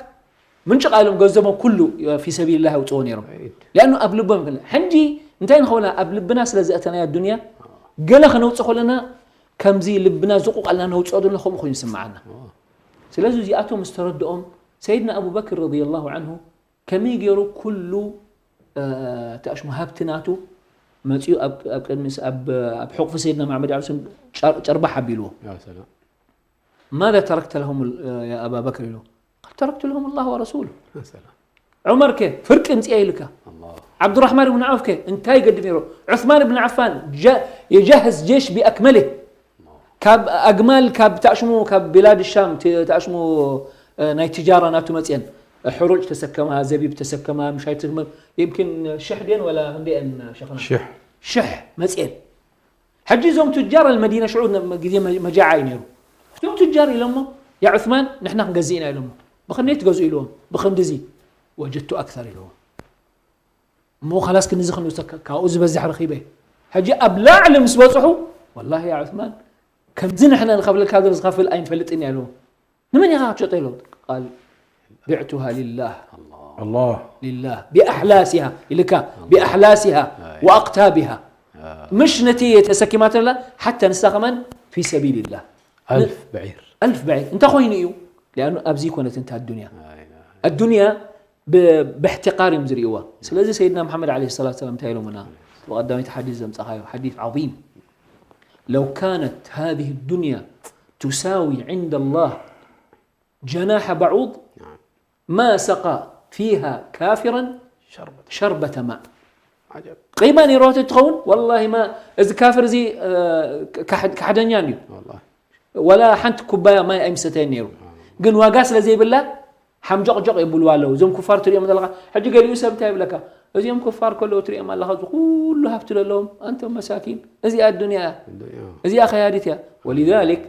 ምንጭቕ ኢሎም ገንዘቦም ኩሉ ፊ ሰቢልላህ የውፅዎ ነይሮም። ራይት። ሊኣኑ ኣብ ልቦም ይኮነ። ሕጂ እንታይ ንኸውን? ኣብ ልብና ስለ ዘእተናያ ዱንያ ገለ ከነውፅእ ከለና ከምዚ ልብና ዝቑቕ ኣልና ነውፅኦ ዘለና ከምኡ ኮይኑ ይስምዓና። ዋ። ስለዚ እዚኣቶም ምስ ተረድኦም ሰይድና ኣቡበክር ረዲየላሁ ዓንሁ ከመይ ገይሩ ኩሉ፣ እ፣ ተኣሽሙ ሃብቲ ናቱ መፂኡ ኣብ፣ ኣብ ቅድሚ ስ-፣ ኣብ፣ ኣብ ሕቑፊ ሰይድና መሓመድ ዓለይሂ ሰላም ጨር-፣ ጨርባሕ ኣቢልዎ። ያ ሰላም። ማዛ ተረክተ ለሁም ያ ኣባ በክር ኢሉ። ቃል ተረክቱ ለሁም ላህ ወረሱሉ። ሰላም። ዑመር ከ ፍርቂ ምፅኣ ኢልካ። ኣላህ። ዓብዱራሕማን ብን ዓውፍ ከ እንታይ ይገድም ነይሩ? ዑስማን ብን ዓፋን ጀ-፣ የጃህዝ ጀሽ ቢኣክመልህ። ካብ ኣግማል፣ ካብ ተኣሽሙ፣ ካብ ቢላድ ሻም ት-፣ ተኣሽሙ፣ እ፣ ናይ ትጃራ ናቱ መፅአን። ሕሩጭ ተሰከማ፣ ዘቢብ ተሰከማ፣ ምሻይ ተሰከማ። ይምኪን ሽሕ ድየን ወላ ክንደየን ሸኽና? ሽሕ። ሽሕ መፅአን። ሕጂ እዞም ቱጃር ኣልመዲና ሽዑ ነ-፣ ግዜ መ-፣ መጃዓ እዩ ነይሩ። እዞም ቱጃር ኢሎሞ፣ "ያ ዑስማን፣ ንሕና ክንገዝእ ኢና" ኢሎሞ። "ብኽንደይ ትገዝኡ?" ኢልዎም። "ብኽንድዚ።" "ወጀድቱ ኣክተር" ኢልዎም። እሞ ኻላስ ክንድዚ ክንውሰድ፣ ካ-፣ ካብኡ ዝበዝሕ ረኺበ። ሕጂ ኣብ ላዕሊ ምስ በጽሑ፣ "ወላሂ ያ ዑስማን፣ ከምዚ ንሕና ንኸፍለልካ ዝኽእል ኣይንፈልጥን ኢና" ኢልዎም። "ንመን ኢኻ ክትሸጦ?" ኢልዎም። ቃል፣ "ቢዕቱሃ ሊላህ፣ ኣላህ። ሊላህ፣ ቢኣሕላሲሃ" ኢልካ፣ "ቢኣሕላሲሃ ኣይ። ወኣቅታቢሃ።" ኣይ። ምሽ ነቲ ተሰኪማቶ ዘላ፣ ሓታ ንሳ ከማን ፊ ሰቢልላህ። ኣልፍ በዒር። ኣልፍ በዒር። እንታይ ኮይኑ እዩ? ሊኣኑ ኣብዚ ኮነት እንታ ኣዱንያ። ኣይ፣ ኣይ። ኣዱንያ ብ-፣ ብእሕትቃር እዮም ዝርእይዋ። ስለዚ ሰይድና መሓመድ ዓለይሂ ሰላቱ ወሰላም እንታይ ኢሎምና? ብቐዳመይቲ ሓዲስ ዘምጻኻዮ፣ ሓዲስ ዓዚም። "ለው ካነት ሃዚሂ ዱንያ ቱሳዊ ዒንደ ላህ ጀናሐ በዑድ፣ ናም። ማ ሰቃ ፊሃ ካፊረን ሸርበተ። ሸርበተ ማእ." ዓጀብ። ቂማ ነይርዋ ተትኸውን፣ ወላሂ ማ፣ እዚ ካፍር እዚ፣ እ፣ ካሕ-፣ ካሕደኛ እዩ። ወላሂ። ወላ ሓንቲ ኩባያ ማይ ኣይምሰተየን ነይሩ። ኣዎ። ግን ዋጋ ስለ ዘይብላ፣ ሓምጆቕጆቕ የብልዋ ኣለዉ። እዞም ኩፋር ትሪኦም ዘለኻ፣ ሕጂ ገሊኡ ሰብ እንታይ ይብለካ? እዚኦም ኩፋር ከለዉ ትሪኦም ኣለኻ፣ እዚ ኩሉ ሃብቲ ዘለዎም፣ ኣንቶም መሳኪን። እዚኣ ኣዱንያ እያ። እዚኣ ከያዲት እያ። ወሊዛሊክ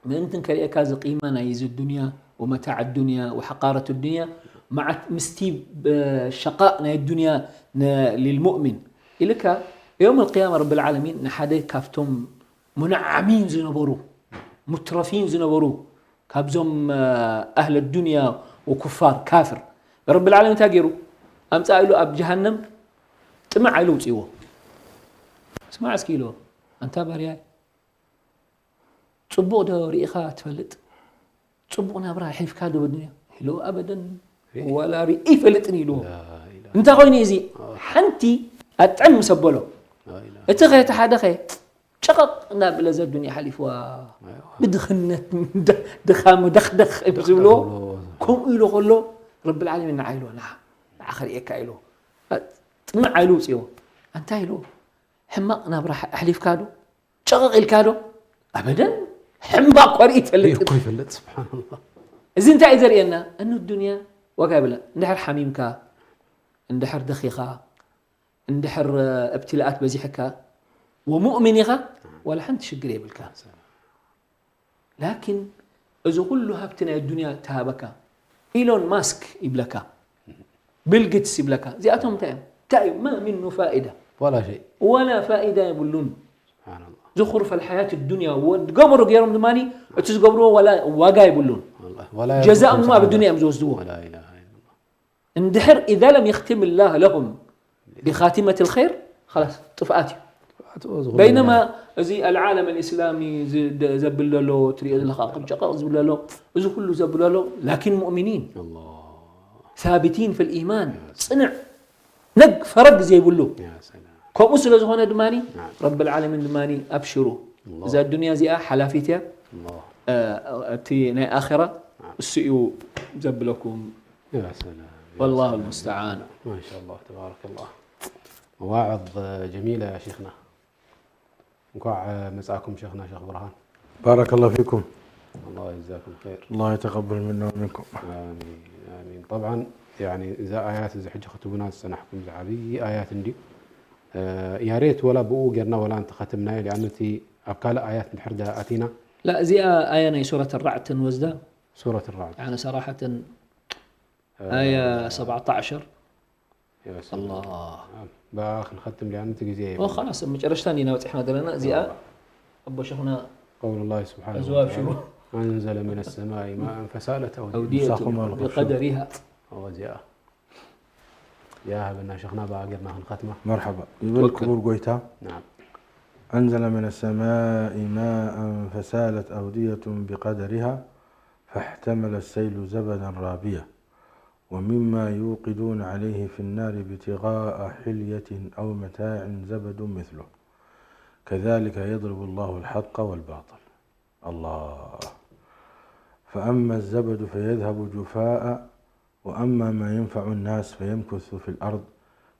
ምእንትን ከርእየካ እዚ ቂማ ናይ እዚ ዱንያ ወመታዕ ዱንያ ወሐቃረት ዱንያ መዓት ምስቲ ሸቃእ ናይ ዱንያ ሊልሙእሚን ኢልካ የውም ልቅያማ ረቢ ልዓለሚን ንሓደ ካብቶም ሙንዓሚን ዝነበሩ ሙትረፊን ዝነበሩ ካብዞም ኣህለ ዱንያ ወኩፋር ካፍር ረቢ ልዓለሚን እንታይ ገይሩ ኣምፃእ ኢሉ ኣብ ጀሃነም ጥምዕ ኢሉ ውፅእዎ። ስማዕ እስኪ ኢልዎ ኣንታ ባርያይ ጽቡቕ ዶ ርኢኻ ትፈልጥ? ጽቡቕ ናብራ ኣሕሊፍካ ዶ ብዱንያ? ኢሉ ኣበደን ዋላ ርኢ ይፈልጥን ኢልዎ። እንታይ ኮይኑ እዚ ሓንቲ ኣጥዕም ምስ ኣበሎ እቲ ኸ እቲ ሓደ ኸ ጨቐቕ እናብለ እዛ ዱንያ ሓሊፍዋ ብድኽነት ድኻም ደኽደኽ እዮም ዝብልዎ። ከምኡ ኢሉ ከሎ ረቢ ልዓለሚን ንዓ ኢልዎ ንዓ ንዓ ኸርእየካ ኢልዎ። ጥምዕ ኢሉ ውፅእዎ። እንታይ ኢልዎ? ሕማቕ ናብራ ኣሕሊፍካ ዶ? ጨቐቕ ኢልካ ዶ? ኣበደን። ሕምባቕ እኳ ርኢ ይፈልጥ። እኮ ይፈልጥ፣ ስብሓንላህ። እዚ እንታይ እዩ ዘርእየና? እኑ ዱንያ ዋጋ የብላ። እንድሕር ሓሚምካ፣ እንድሕር ደኺኻ፣ እንድሕር እብትላኣት በዚሕካ፣ ወሙእሚን ኢኻ፣ ዋላ ሓንቲ ሽግር የብልካ። ላኪን እዚ ኩሉ ሃብቲ ናይ ዱንያ ተሃበካ፣ ኢሎን ማስክ ይብለካ፣ ቢል ጌትስ ይብለካ፣ እዚኣቶም እንታይ እዮም? እንታይ እዩ? ማ ሚኑ ፋኢዳ። ዋላ ሸይ። ዋላ ፋኢዳ የብሉን። ስብሓንላህ። ዙኹሩፍ ኣልሓያት ዱንያ፣ ወ-፣ ገበሩ ገይሮም ድማ እቲ ዝገብርዎ ዋላ ዋጋ የብሉን። ዋላ ጀዛኦም ድማ ኣብ ዱንያ እዮም ዝወስድዎ። ላ ኢላሃ ኢለላህ። እንድሕር ኢዛ ለም የኽቲም ላህ ለሁም ቢኻቲመት ልኸይር ኸላስ ጥፍኣት እዩ። ጥፍኣት፣ ኦ፣ ዝኾነ በይነማ ነገር። እዚ ኣልዓለም ኣልእስላሚ ዝ-፣ ደ-፣ ዘብል ዘሎ ትሪኦ ዘለኻ ቅም ጨቐቕ ዝብል ዘሎ እዚ ኩሉ ዘብል ዘሎ ላኪን ሙእሚኒን ኣላህ። ሳቢቲን ፊል ኢማን ጽንዕ ነግ ፈረግ ዘይብሉ ያ ሰላም። ከምኡ ስለ ዝኾነ ድማ ናም። ረቢ ልዓለሚን ድማ ኣብሽሩ ኣላህ። እዛ ዱንያ እዚኣ ሓላፊት እያ ኣላህ። እ፣ እቲ ናይ ኣኸራ ናም። እሱ እዩ ዘብለኩም ያ ሰላም። والله المستعان. ማሻ ኣላህ ተባረከ ኣላህ። መዋዕዝ ጀሚላ ያ ሸይኽና። እንኳዕ መጻእኩም ሸይኽና ሸይኽ ብርሃን። بارك الله فيكم. ኣላህ ይጀዛኩም ኸይር። الله يتقبل منا ومنكم. ኣሚን ኣሚን። ጠብዓን ያኒ እዛ ኣያት እዚ ሕጂ ክትቡና ዝጸናሕኩም እዚ ዓብዪ ኣያት እንድዩ። እ፣ ያ ሬት ወላ ብኡ ጌርና ወላ እንተኸትምናዮ ሊኣኑ እቲ ኣብ ካልእ ኣያት እንድሕር ዳ ኣቲና لا እዚኣ ኣያ ናይ ሱረት ራዕድ ተንወስዳ ሱረት ራዕድ። يعني صراحة ኣያ ሰብዓተ ዓሸር። ያ ሰላም። ኣላህ። ናም። ብኣ ክንኸትም ሊኣኑ እቲ ግዜ ኦ የብልና። ኸላስ ኣብ መጨረሽታ እንዲና በፂሕና ዘለና እዚኣ ኣዋ። ኣቦ ሸኽና قول الله سبحانه እዚዋ ኣብሽሩ። وتعالى أنزل من السماء ماء فسالت أودية ምሳኹም ኣለኹ። بقدرها. ኦ እዚኣ ያ ሃበና ሸኽና ብኣ ጌርና ክንኸትማ። መርሓባ ይብል ተወከል። ክቡር ጎይታ ናም። أنزل من السماء ماء فسالت أودية بقدرها فاحتمل السيل زبدا رابيا ومما يوقدون عليه في النار ابتغاء حلية أو متاع زبد مثله كذلك يضرب الله الحق والباطل. الله. فأما الزبد فيذهب جفاء وأما ما ينفع الناس فيمكث في الأرض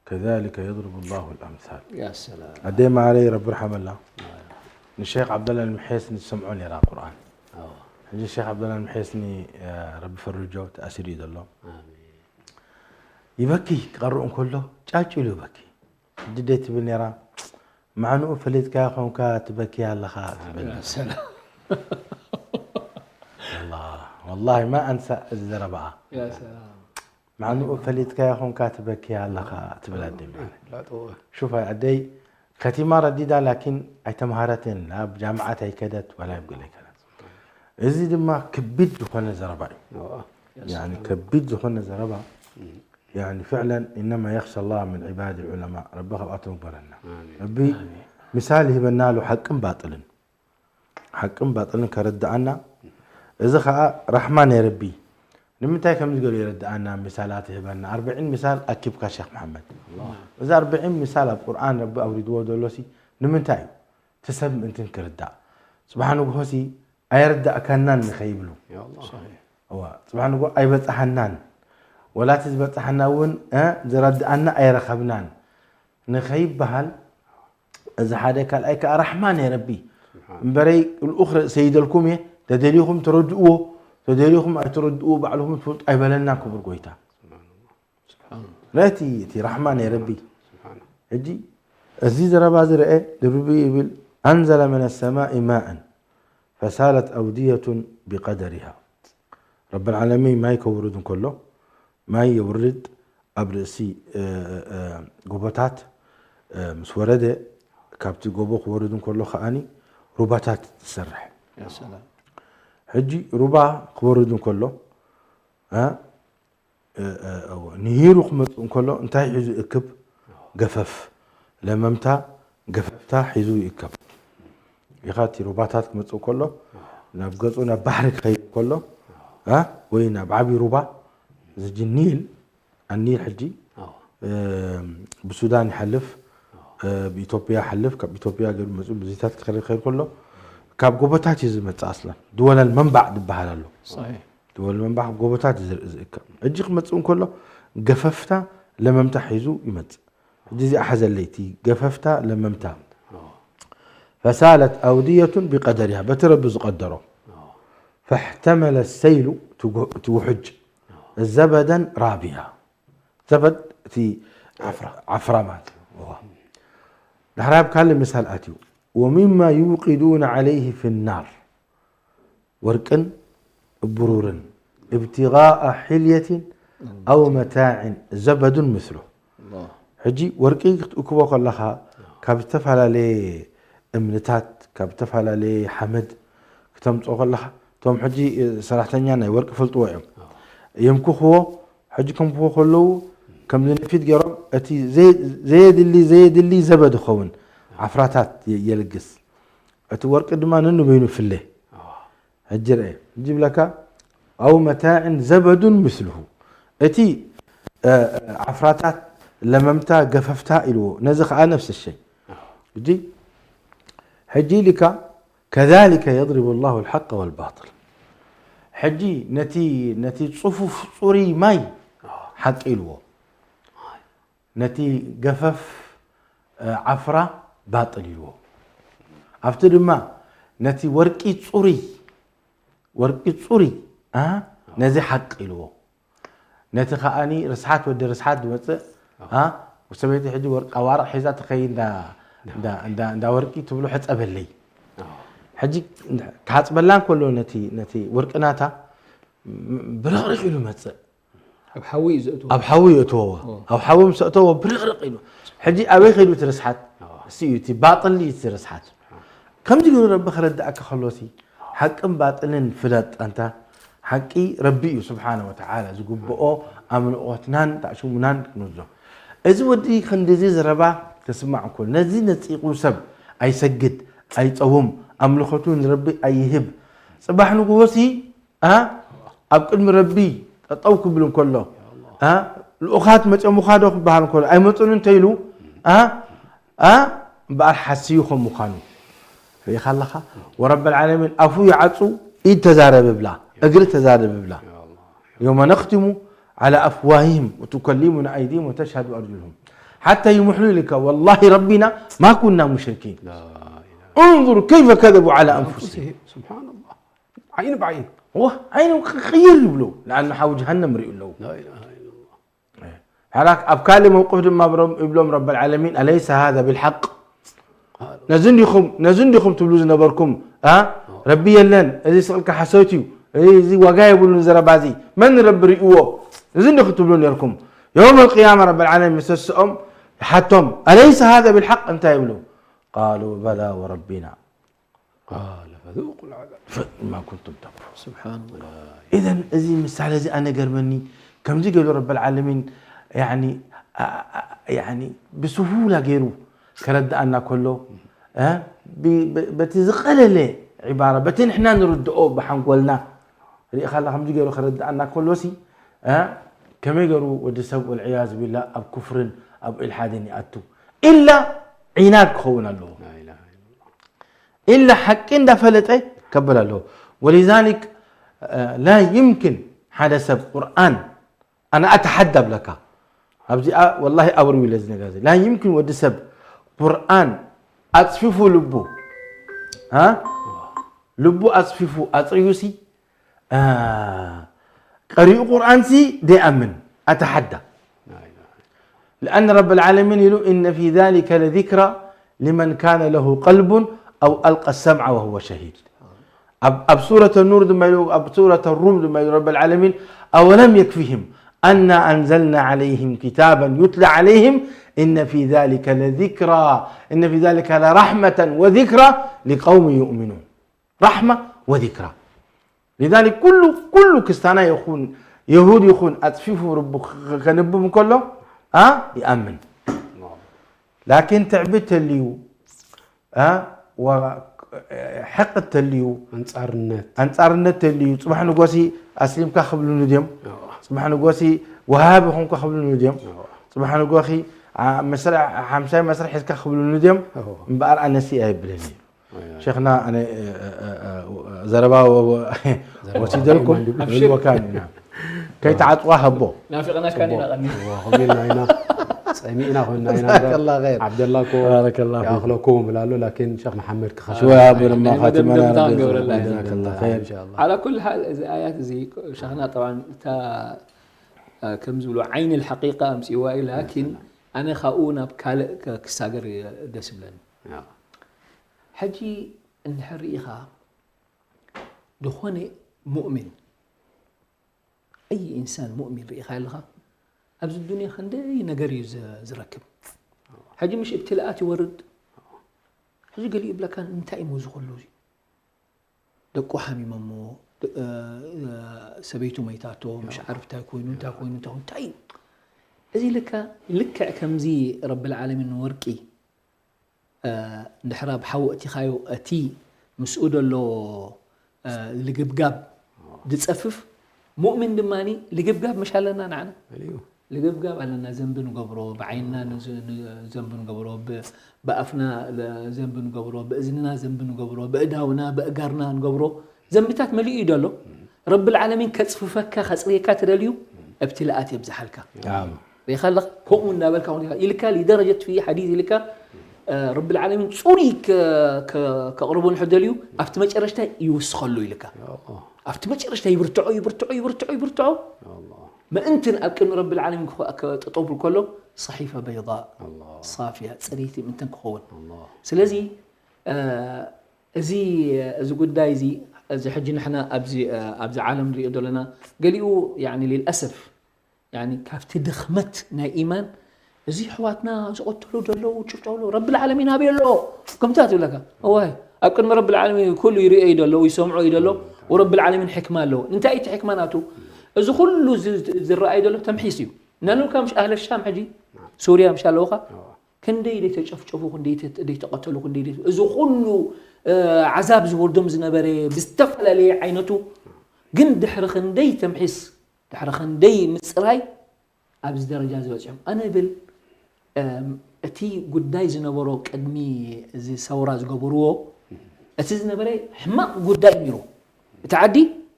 كذلك يضرب الله الأمثال. يا سلام. ኣደይ ማዓረይ ረቢ ርሓመላ። ንሼክ ዓብደላ ንምሕየስ ንሰምዖ ነይራ ቁርኣን። ኣዎ። ሕጂ ሼክ ዓብደላ ንምሕየስ ኒ ረቢ ፈርጆ ተኣሲሩ እዩ ዘሎ። ኣሜን። ይበኪ ክቐርእ እንከሎ ጫጭ ኢሉ ይበኪ። ሕጂ ደይ ትብል ነይራ ማዕንኡ ፈሊጥካዮ ኾንካ ትበኪ ኣለኻ ትብል። ሰላም። ወላሂ፣ ወላሂ ማ ኣንሳ እዚ ዘረባኣ። ያ ሰላም። ማዕንኡ ፈሊጥካዮ ኾንካ ትበኪ ኣለኻ ትብል ኣደይ። ላጦ። ሹፍ ኣደይ ከቲማ ረዲዳ ላኪን ኣይተምሃረትን ናብ ጃምዓት ኣይከደት ዋላ ይብገለ ኣይከደት። እዚ ድማ ከቢድ ዝኾነ ዘረባ እዩ። ያኒ ከቢድ ዝኾነ ዘረባ ያኒ ፍዕለን ኢነማ የኽሸ ላህ ምን ዒባድ ዑለማ ረቢ ካብኣቶም ይግበረና። ረቢ ምሳል ይህበና ኣሎ ሓቅን ባጥልን ሓቅን ባጥልን ከረድኣና። እዚ ኸዓ ራሕማ ናይ ረቢ ንምንታይ ከምዚ ገሉ የረድኣና ምሳላት ይህበና ኣርብዒን ምሳል ኣኪብካ ሸክ መሓመድ። እዚ ኣርብዒን ምሳል ኣብ ቁርኣን ረቢ ኣውሪድዎ ዘሎሲ ንምንታይ እዩ? እቲ ሰብ ምእንትን ክርዳእ ፅባሕ ንግሆሲ ኣየረዳእካናን ንኸይብሉ። እዋ ፅባሕ ንግሆ ኣይበፃሓናን ወላቲ ዝበፃሓና እውን ዝረድኣና ኣይረኸብናን ንኸይበሃል እዚ ሓደ ካልኣይ ከዓ ራሕማ ናይ ረቢ እምበረይ ልኡኽ ርእሰ ይደልኩም እየ ተደሊኹም ተረድእዎ። ተደሊኹም ኣይትረድኡ፣ ባዕልኹም ትፈልጡ ኣይበለና ክቡር ጎይታ። ስብሓን ኣላህ። ነቲ እቲ ራሕማ ናይ ረቢ። ስብሓን ኣላህ። ሕጂ እዚ ዘረባ እዚ ረአ፣ ድርቢ ይብል፣ ኣንዘለ መነ ሰማኢ ማእን ፈሳለት ኣውድየቱን ቢቀደሪሃ። ረብል ዓለሚን ማይ ከውርድ እንከሎ፣ ማይ የውርድ ኣብ ርእሲ፣ እ፣ እ፣ ጎቦታት፣ እ፣ ምስ ወረደ፣ ካብቲ ጎቦ ክወርድ እንከሎ ከኣኒ ሩባታት ትሰርሕ። ያ ሰላም። ሕጂ ሩባ ክወርድ እንከሎ፣ እ፣ እ፣ እ፣ እዎ፣ ንሂሩ ክመጽእ እንከሎ እንታይ ሒዙ ይእክብ? ገፈፍ። ለመምታ ገፈፍታ ሒዙ ይእከብ። ኢኻ እቲ ሩባታት ክመጽእ ከሎ፣ ናብ ገጹ ናብ ባሕሪ ክኸይድ ከሎ፣ እ፣ ወይ ናብ ዓቢ ሩባ፣ እዚ ኒል፣ ኣኒል ሕጂ፣ ኣዎ። እ፣ ብሱዳን ይሓልፍ፣ እ፣ ብኢትዮጵያ ይሓልፍ፣ ካብ ኢትዮጵያ ገይሩ መጽኡ ብዚታት ክኸይድ ከሎ፣ ካብ ጎቦታት እዩ ዝመጽእ ኣስላን። ድወለል መንባዕ ዝበሃል ኣሎ። ሰሒሕ። ድወል መንባዕ ካብ ጎቦታት ዝር-፣ ዝእከብ። ሕጂ ክመጽእ እንከሎ ገፈፍታ ለመምታ ሒዙ ይመጽእ። ሕጂ እዚኣ ሓዘለይ፣ እቲ ገፈፍታ ለመምታ። ፈሳለት ኣውድየቱን ቢቀደሪሃ፣ በቲ ረቢ ዝቐደሮ። ፈሕተመለ ሰይሉ፣ እቲ ጉ-፣ እቲ ውሕጅ፣ ዘበደን ራብያ። ዘበድ እቲ ዓፍራ። ዓፍራ ማለት እዩ። እዋ። ዳሕራይ ኣብ ካልእ ምሳል ኣትዩ። ወሚማ ዩውቂዱነ ዓለይሂ ፊናር። ወርቅን ብሩርን፣ እብትጋኣ ሕልየትን ኣው መታዕን ዘበዱን ምስሉ። ኣላህ። ሕጂ ወርቂ ክትእክቦ ከለኻ፣ ካብ ዝተፈላለየ እምንታት፣ ካብ ዝተፈላለየ ሓመድ ክተምፅኦ ከለኻ፣ እቶም ሕጂ ሰራሕተኛ ናይ ወርቂ ፈልጥዎ እዮም። የምክኽዎ፣ ሕጂ ከምክዎ ከለዉ፣ ከምዚ ነፊት ገይሮም፣ እቲ ዘየ-፣ ዘየድሊ፣ ዘየድሊ ዘበድ ይኸውን፣ ዓፍራታት የ-፣ የልግስ። እቲ ወርቂ ድማ ነንበይኑ ፍለ። ሕጂ ርአ፣ ሕጂ ይብለካ፣ ኣው መታዕን ዘበዱን ምስልሁ። እቲ፣ እ፣ ዓፍራታት ለመምታ ገፈፍታ ኢልዎ፣ ነዚ ኸዓ ነፍስ ሸይ። ሕጂ፣ ሕጂ ኢልካ፣ ከዛሊከ የድሪቡ ላሁ ልሓቀ ወልባጥል። ሕጂ ነቲ፣ ነቲ ጽፉፍ ጽሩይ ማይ ሓቂ ኢልዎ። ነቲ ገፈፍ፣ እ፣ ዓፍራ ባጥል ኢልዎ። ኣብቲ ድማ ነቲ ወርቂ ጽሩይ፣ ወርቂ ጽሩይ፣ እ፣ ነዚ ሓቂ ኢልዎ። ነቲ ከኣኒ ርስሓት ወዲ ርስሓት ዝመጽእ፣ እ፣ ሰበይቲ ሕጂ ወርቂ ኣዋርቕ ሒዛ ትኸይድ እንዳ፣ እንዳ፣ እንዳ፣ እንዳ ወርቂ ትብሎ ሕጸበለይ። ሕጂ ክሓጽበላ እንከሎ ነቲ፣ ነቲ ወርቂ ናታ፣ ም-፣ ብርቕርቕ ኢሉ መጽእ። ኣብ ሓዊ እዩ ዘእትዎ። ኣብ ሓዊ የእትዎ። ኦ። ኣብ ሓዊ ምስ ኣእተዎ ብርቕርቕ ኢሉ። ሕጂ ኣበይ ከይዱ እቲ ርስሓት? ኦ። እሱ እዩ እቲ ባጥል እዩ እቲ ርስሓት። ከምዚ ገይሩ ረቢ ከረድኣካ ከሎ ሲ፣ ሓቅን ባጥልን ፍለጥ ኣንታ፣ ሓቂ ረቢ እዩ ስብሓነ ወተዓላ ዝግብኦ ኣምልኾትናን ታእሽሙናን ክንወስዶ። እዚ ወዲ ክንድዚ ዘረባ ክስማዕ እንከሎ፣ ነዚ ነጺቑ ሰብ ኣይሰግድ፣ ኣይጸውም፣ ኣምልኾቱ ንረቢ ኣይህብ። ጽባሕ ንግሆ ሲ፣ ኣ፣ ኣብ ቅድሚ ረቢ ጠጠው ክብል እንከሎ፣ ኣ፣ ልኡኻት መጺኦምኻ ዶ ክበሃል እንከሎ፣ ኣይመጹን እንተ ኢሉ፣ ኣ፣ ኣ፣ እምበኣር ሓስዩ ከም ምዃኑ ርኢኻ ኣለኻ። ወረበል ዓለሚን ኣፉ ይዓጹ፣ ኢድ ተዛረብ ብላ፣ እግሪ ተዛረብ ብላ። የውመ ነኽቲሙ ዓላ ኣፍዋሂሂም ወቱከሊሙና ኣይዲሂም ወተሽሃዱ ኣርጁሉሁም ሓታ ይምሕሉ ኢልካ፣ ወላሂ ረቢና ማ ኩና ሙሽሪኪን። እንዙር ከይፈ ከዘቡ ዓላ ኣንፉሲሂም። ስብሓንላህ። ዓይኒ ብዓይኒ። ወ-፣ ዓይኖም ክቕይር ይብሉ። ንኣን ሓዊ ጀሃነም ሪኡ ኣለዉ። ላኢላሃ ኢለላህ። ሓላክ ኣብ ካልእ መውቅፍ ድማ ብሮም-፣ ይብሎም ረበል ዓለሚን፣ ኣለይሰ ሃዛ ቢልሓቅ? ነዚ እንዲኹም፣ ነዚ እንዲኹም ትብሉ ዝነበርኩም፣ ኣ? ረቢ የለን፣ እዚ ስቕልካ ሓሶት እዩ፣ እዚ ዋጋ የብሉን ዘረባ እዚ፣ መን ረቢ ሪእዎ? እዚ እንዲኹም ትብሉ ነርኩም። የውም ኣልቅያማ ረበል ዓለሚን ምስ ተስኦም ይሓቶም፣ ኣለይሰ ሃዛ ቢልሓቅ? እንታይ ይብሉ? ቃሉ በላ ወረቢና። ቃለ ፈዙቁ ልዓዛብ። ፈ-፣ ማ ኩንቱም ተክፉሩን። ስብሓንላህ። ኢዘን እዚ ምሳሌ እዚ ኣነ ገርመኒ፣ ከምዚ ገይሩ ረበል ዓለሚን፣ ያኒ፣ ኣ-፣ ኣ-፣ ያኒ፣ ብስሁላ ገይሩ ከረድኣና ከሎ፣ እ፣ ብ-፣ ብ-፣ በቲ ዝቐለለ ዒባራ፣ በቲ ንሕና ንርድኦ ብሓንጎልና፣ ርኢኻ ኣላ ከምዚ ገይሩ ከረድኣና ከሎሲ፣ እ፣ ከመይ ገይሩ ወዲ ሰብ ወልዕያዝ ቢላ ኣብ ኩፍርን ኣብ ኢልሓድን ይኣቱ? ኢላ ዒናድ ክኸውን ኣለዎ። ላኢላሃ ኢለላህ። ኢላ ሓቂ እንዳፈለጠ ከብል ኣለዎ። ወሊዛሊክ፣ እ፣ ላ ይምክን ሓደ ሰብ ቁርኣን፣ ኣነ ኣተሓዳ ብለካ። ኣብዚኣ ወላሂ ኣብርዊ ለዚ ነገር እዚ። ላ ይምክን ወዲ ሰብ ቁርኣን ኣጽፊፉ ልቡ፣ ሃ? ልቡ ኣጽፊፉ ኣጽርዩሲ፣ ቀሪኡ ቁርኣንሲ ደይኣምን ኣተሓዳ። لأن رب العالمين يقول إن في ذلك لذكرى لمن كان له قلب أو ألقى السمع وهو شهيد. ኣብ ሱረት ኑር ድማ ኢሉ ኣብ ሱረት ሩም ድማ ኢሉ ረብል ዓለሚን أولم يكفهم أنا أنزلنا عليهم كتابا يتلى عليهم إن في ذلك لذكرى إن في ذلك لرحمة وذكرى لقوم يؤمنون. رحمة وذكرى. لذلك ኩሉ ኩሉ ክስታና ይኹን የሁድ ይኹን ኣጽፊፉ ረቡ ከንብብ እንከሎ ይኣምን። ላኪን ትዕቢት ተልዩ ሕቅት ተልዩ ኣንጻርነት ኣንጻርነት ተልዩ ጽባሕ ንጎሲ ኣስሊምካ ክብሉኒ ድዮም? ጽባሕ ንጎሲ ወሃቢ ኾንካ ክብሉኒ ድዮም? ጽባሕ ንጎኺ መስርሕ ሓምሳይ መስርሕ ሒዝካ ክብሉኒ ድዮም? እምበኣር ኣነሲ ኣይብልን እዩ። ሸኽና ኣነ ዘረባ ወሲደልኩም ወልወካን ኢና። ከይተዓጥዋ ሃቦ። ናፊቕናካ ኢና ቀኒ። ከምኡ ኢልና ኢና ጸሚእና ኮይና ኢና እምበር። ጀዛከላ ኸይር። ዓብደላ እኮ ባረከላ ፊክ። ይኣኽለኩም ይብል ኣሎ፣ ላኪን ሸኽ መሓመድ ክኸፍል ሽወያ ብርማ ናይ ኻቲማ መደምደምታ ናርዲ ክንገብረላ ኢና። ጀዛከላ ኸይር። ኢንሻኣላህ። ዓላ ኩል ሓል እዚ ኣያት እዚ ሸኽና ጠብዓን እታ ከም ዝብሉ ዓይን ልሓቂቃ ኣምፅእዋ እዩ፣ ላኪን ኣነ ካብኡ ናብ ካልእ ክሳገር ደስ ይብለኒ። ሕጂ እንድሕር ርኢኻ ዝኾነ ሙእሚን ኣይ ኢንሳን ሙእሚን ርኢኻ ኣለኻ ኣብዚ ዱንያ ክንደይ ነገር እዩ ዝረክብ። ሕጂ ምሽ እብትልኣት ይወርድ። ሕጂ ገሊኡ ይብለካ እንታይ እሞ ዝኸሉ እዚ ደቁ ሓሚሞሞ ሰበይቱ መይታቶ ምሽ ዓርፍታይ ኮይኑ እንታይ ኮይኑ እንታይ ኮይኑ እንታይ እዩ እዚ ልካ ልክዕ ከምዚ ረብል ዓለሚን ንወርቂ እንድሕር ኣብ ሓዊ ኣእቲኻዮ እቲ ምስኡ ዘሎ ልግብጋብ ዝጸፍፍ ሙእሚን ድማ ልግብጋብ ምሽ ኣለና ንዓና ልግብጋብ ኣለና ዘንቢ ንገብሮ ብዓይንና ዘንቢ ንገብሮ ብኣፍና ዘንቢ ንገብሮ ብእዝንና ዘንቢ ንገብሮ ብእዳውና ብእጋርና ንገብሮ ዘንብታት መሊኡ እዩ ደሎ ረብል ዓለሚን ከጽፍፈካ ከጽርየካ ተደልዩ እብትልኣት የብዝሓልካ ሪኢኻ ኣለኻ ከምኡ እናበልካ ኢልካ ሊደረጀት ፊ ሓዲስ ኢልካ ረብል ዓለሚን ፅሩይ ከቕርቦ ንሕደል እዩ ኣብቲ መጨረሽታ ይውስኸሉ ኢልካ ኣብቲ መጨረሽታ ይብርትዖ ይብርትዖ ይብርትዖ ይብርትዖ ምእንትን ኣብ ቅድሚ ረብል ዓለሚን ጠጠው ብል ከሎ صحيفة بيضاء صافية ፅርይቲ ምእንትን ክኸውን ስለዚ እዚ እዚ ጉዳይ እዚ እዚ ሕጂ ንሕና ኣብዚ ኣብዚ ዓለም ንሪኦ ዘለና ገሊኡ ያኒ ሊልኣሰፍ ያኒ ካብቲ ድኽመት ናይ ኢማን እዚ ኣሕዋትና ዝቐተሉ ዘለዉ ጭፍጨሉ ረብል ዓለሚን ኣበይ ኣለዎ ከምታ ትብለካ እዋይ ኣብ ቅድሚ ረብል ዓለሚን ኩሉ ይርእዮ እዩ ደሎ ይሰምዖ እዩ ደሎ ወረብል ዓለሚን ሕክማ ኣለዎ እንታይ እቲ ሕክማ ናቱ እዚ ኩሉ ዝረኣዩ ደሎ ተምሒስ እዩ ናልካ ምሽ ኣህለ ሻም ሕጂ ሱርያ ምሽ ኣለውኻ ክንደይ ደይ ተጨፍጨፉ ክንደይ ደይ ተቐተሉ ክንደይ ደይ እዚ ኩሉ ዓዛብ ዝወርዶም ዝነበረ ብዝተፈላለየ ዓይነቱ ግን ድሕሪ ክንደይ ተምሒስ ድሕሪ ክንደይ ምፅራይ ኣብዚ ደረጃ ዝበፅሖም ኣነ ብል እቲ ጉዳይ ዝነበሮ ቅድሚ እዚ ሰውራ ዝገበርዎ እቲ ዝነበረ ሕማቕ ጉዳይ ነይሩ እቲ ዓዲ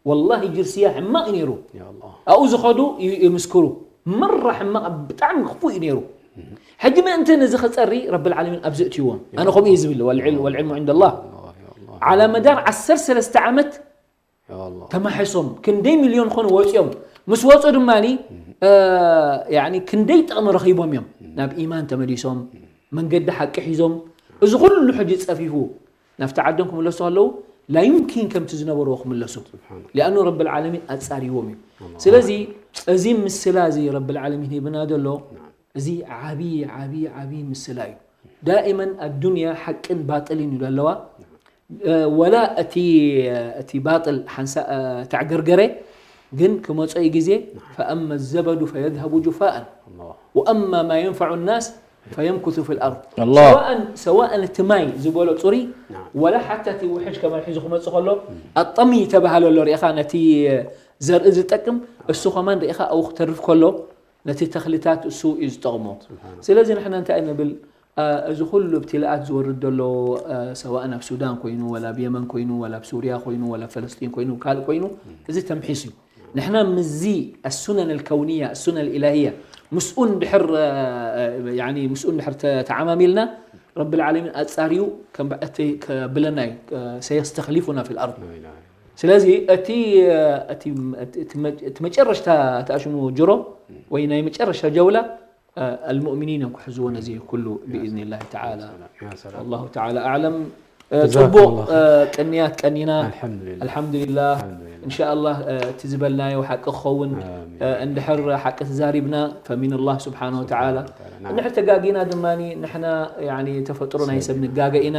ወላሂ ጅርስያ ሕማቕ እዩ ነይሩ ኣብኡ ዝኸዱ ይምስክሩ መራ ሕማቕ ብጣዕሚ ክፉእ እዩ ነይሩ ሕጂ ምእንቲ ነዚ ክፀሪ ረብል ዓለሚን ኣብዚ እትይዎም ኣነ ከምኡ እዩ ዝብል ወልዕልሙ ዕንደ ላህ ዓላ መዳር ዓሰርተ ሰለስተ ዓመት ተማሒሶም ክንደይ ሚልዮን ኾኑ ወፂኦም ምስ ወፁ ድማ ክንደይ ጥቕሚ ረኺቦም እዮም ናብ ኢማን ተመሊሶም መንገዲ ሓቂ ሒዞም እዚ ኩሉ ሕጂ ፀፊፉ ናብቲ ዓዶም ክምለሱ ከለዉ ላዩምኪን ከምቲ ዝነበርዎ ክምለሱ ሊኣኑ ረብል ዓለሚን ኣፃሪዎም እዩ ስለዚ እዚ ምስላ እዚ ረብል ዓለሚን ሂብና ዘሎ እዚ ዓብዪ ዓብዪ ዓብዪ ምስላ እዩ ዳእመን ኣዱንያ ሓቅን ባጥልን እዩ ኣለዋ ወላ እቲ እቲ ባጥል ሓንሳ ተዕገርገረ ግን ክመጾ እዩ ግዜ فأما الزبد فيذهب جفاء وأما ما ينفع الناس فيمكث في الأرض سواء سواء እቲ ማይ ዝበሎ ፅሩይ ወላ ሓታ እቲ ውሕጅ ከማይ ሒዙ ክመፅእ ከሎ ኣጠሚ ተባሃለ ኣሎ ሪኢኻ ነቲ ዘርኢ ዝጠቅም እሱ ከማን ሪኢኻ ኣብኡ ክተርፍ ከሎ ነቲ ተኽልታት እሱ እዩ ዝጠቕሞ ስለዚ ንሕና እንታይ ንብል እዚ ኩሉ ብትልኣት ዝወርድ ዘሎ ሰዋእ ኣብ ሱዳን ኮይኑ ወላ ኣብ የመን ኮይኑ ወላ ኣብ ሱርያ ኮይኑ ወላ ኣብ ፈለስጢን ኮይኑ ካልእ ኮይኑ እዚ ተምሒስ እዩ ንሕና ምዚ السنن الكونية السنن الإلهية ምስኡ እንድሕር ምስኡ እንድሕር ተዓማሚልና ረቢ العالمين ኣጻርዩ ከብለና እዩ سيستخلفنا في الأرض ስለዚ እቲ እቲ እቲ መ- እቲ መጨረሽታ ተኣሽሙ ጅሮ ወይ ናይ መጨረሽታ ጀውላ ኣልሙእሚኒን እዮም ክሕዝዎ ነዚ ኩሉ ብኢዝኒላሂ ተዓላ። ያ ሰላም። ወላሁ ተዓላ ኣዕለም። ጀዛኩም ጽቡቕ ላሁ ኸይር። ቅንያት ቀኒና ኣልሐምዱሊላህ። ኣልሐምዱሊላህ። ኣልሐምዱሊላህ። እንሻኣላህ እቲ ዝበልናዮ ሓቂ ክኸውን ኣሚን። እንድሕር ሓቂ ተዛሪብና ፈሚንላህ ስብሓነ ወተዓላ። ወተዓላ። ናም። እንድሕር ተጋጊና ድማ ንሕና ያኒ ተፈጥሮ ናይ ሰብ ንጋገ ኢና።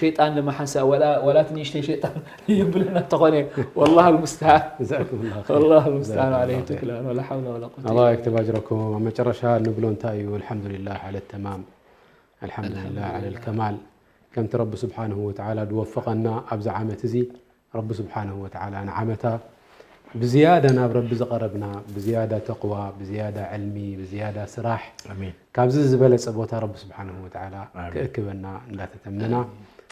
ሸይጣን ለመሓሳ ወላ ወላ እቲ ንእሽተይ ሸይጣን ይብለና እንተኾነ ወላሂ ልሙስተዓን ጀዛኩም ላሁ ኸይር። ወላሂ ልሙስተዓን ጀዛኩም ዓለይሂ ላሁ ኸይር። ትክላን ወላ ሓውለ ወላ ቁወተ الله يكتب أجركم። ኣብ መጨረሻ እንብሎ እንታይ እዩ? الحمد لله على التمام، الحمد لله على الكمال። ከምቲ ረቢ ስብሓንሁ ወተዓላ ዝወፈቐና ኣብዚ ዓመት እዚ ረቢ ስብሓንሁ ወተዓላ ንዓመታ ብዝያዳ ናብ ረቢ ዝቐረብና፣ ብዝያዳ ተቕዋ፣ ብዝያዳ ዕልሚ፣ ብዝያዳ ስራሕ፣ ኣሚን። ካብዚ ዝበለጸ ቦታ ረቢ ስብሓንሁ ወተዓላ ኣሚን። ክእክበና እንዳተተመና።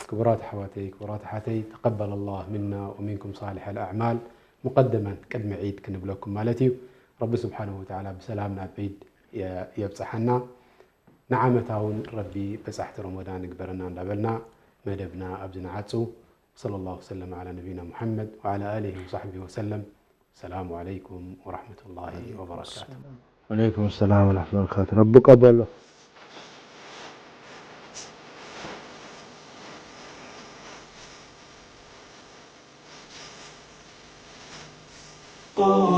ክቡራት ኣሕዋተይ፣ ክቡራት ኣሓተይ፣ ተቀበለ ላህ ምና ወሚንኩም ሳልሕ ኣልኣዕማል። ሙቀደመን ቅድሚ ዒድ ክንብለኩም ማለት እዩ። ረቢ ስብሓንሁ ወተዓላ ብሰላም ናብ ዒድ የ- የብፅሓና። ንዓመታ እውን ረቢ በፃሕቲ ረመዳን ይግበረና እንዳበልና መደብና ኣብዚ ንዓፁ። صلى الله وسلم على نبينا محمد وعلى آله وصحبه وسلم. السلام عليكم ورحمة الله وبركاته. ወዓለይኩም ሰላም ወረሕመቱላሂ ወበረካቱ። ረቢ ቀበሎ።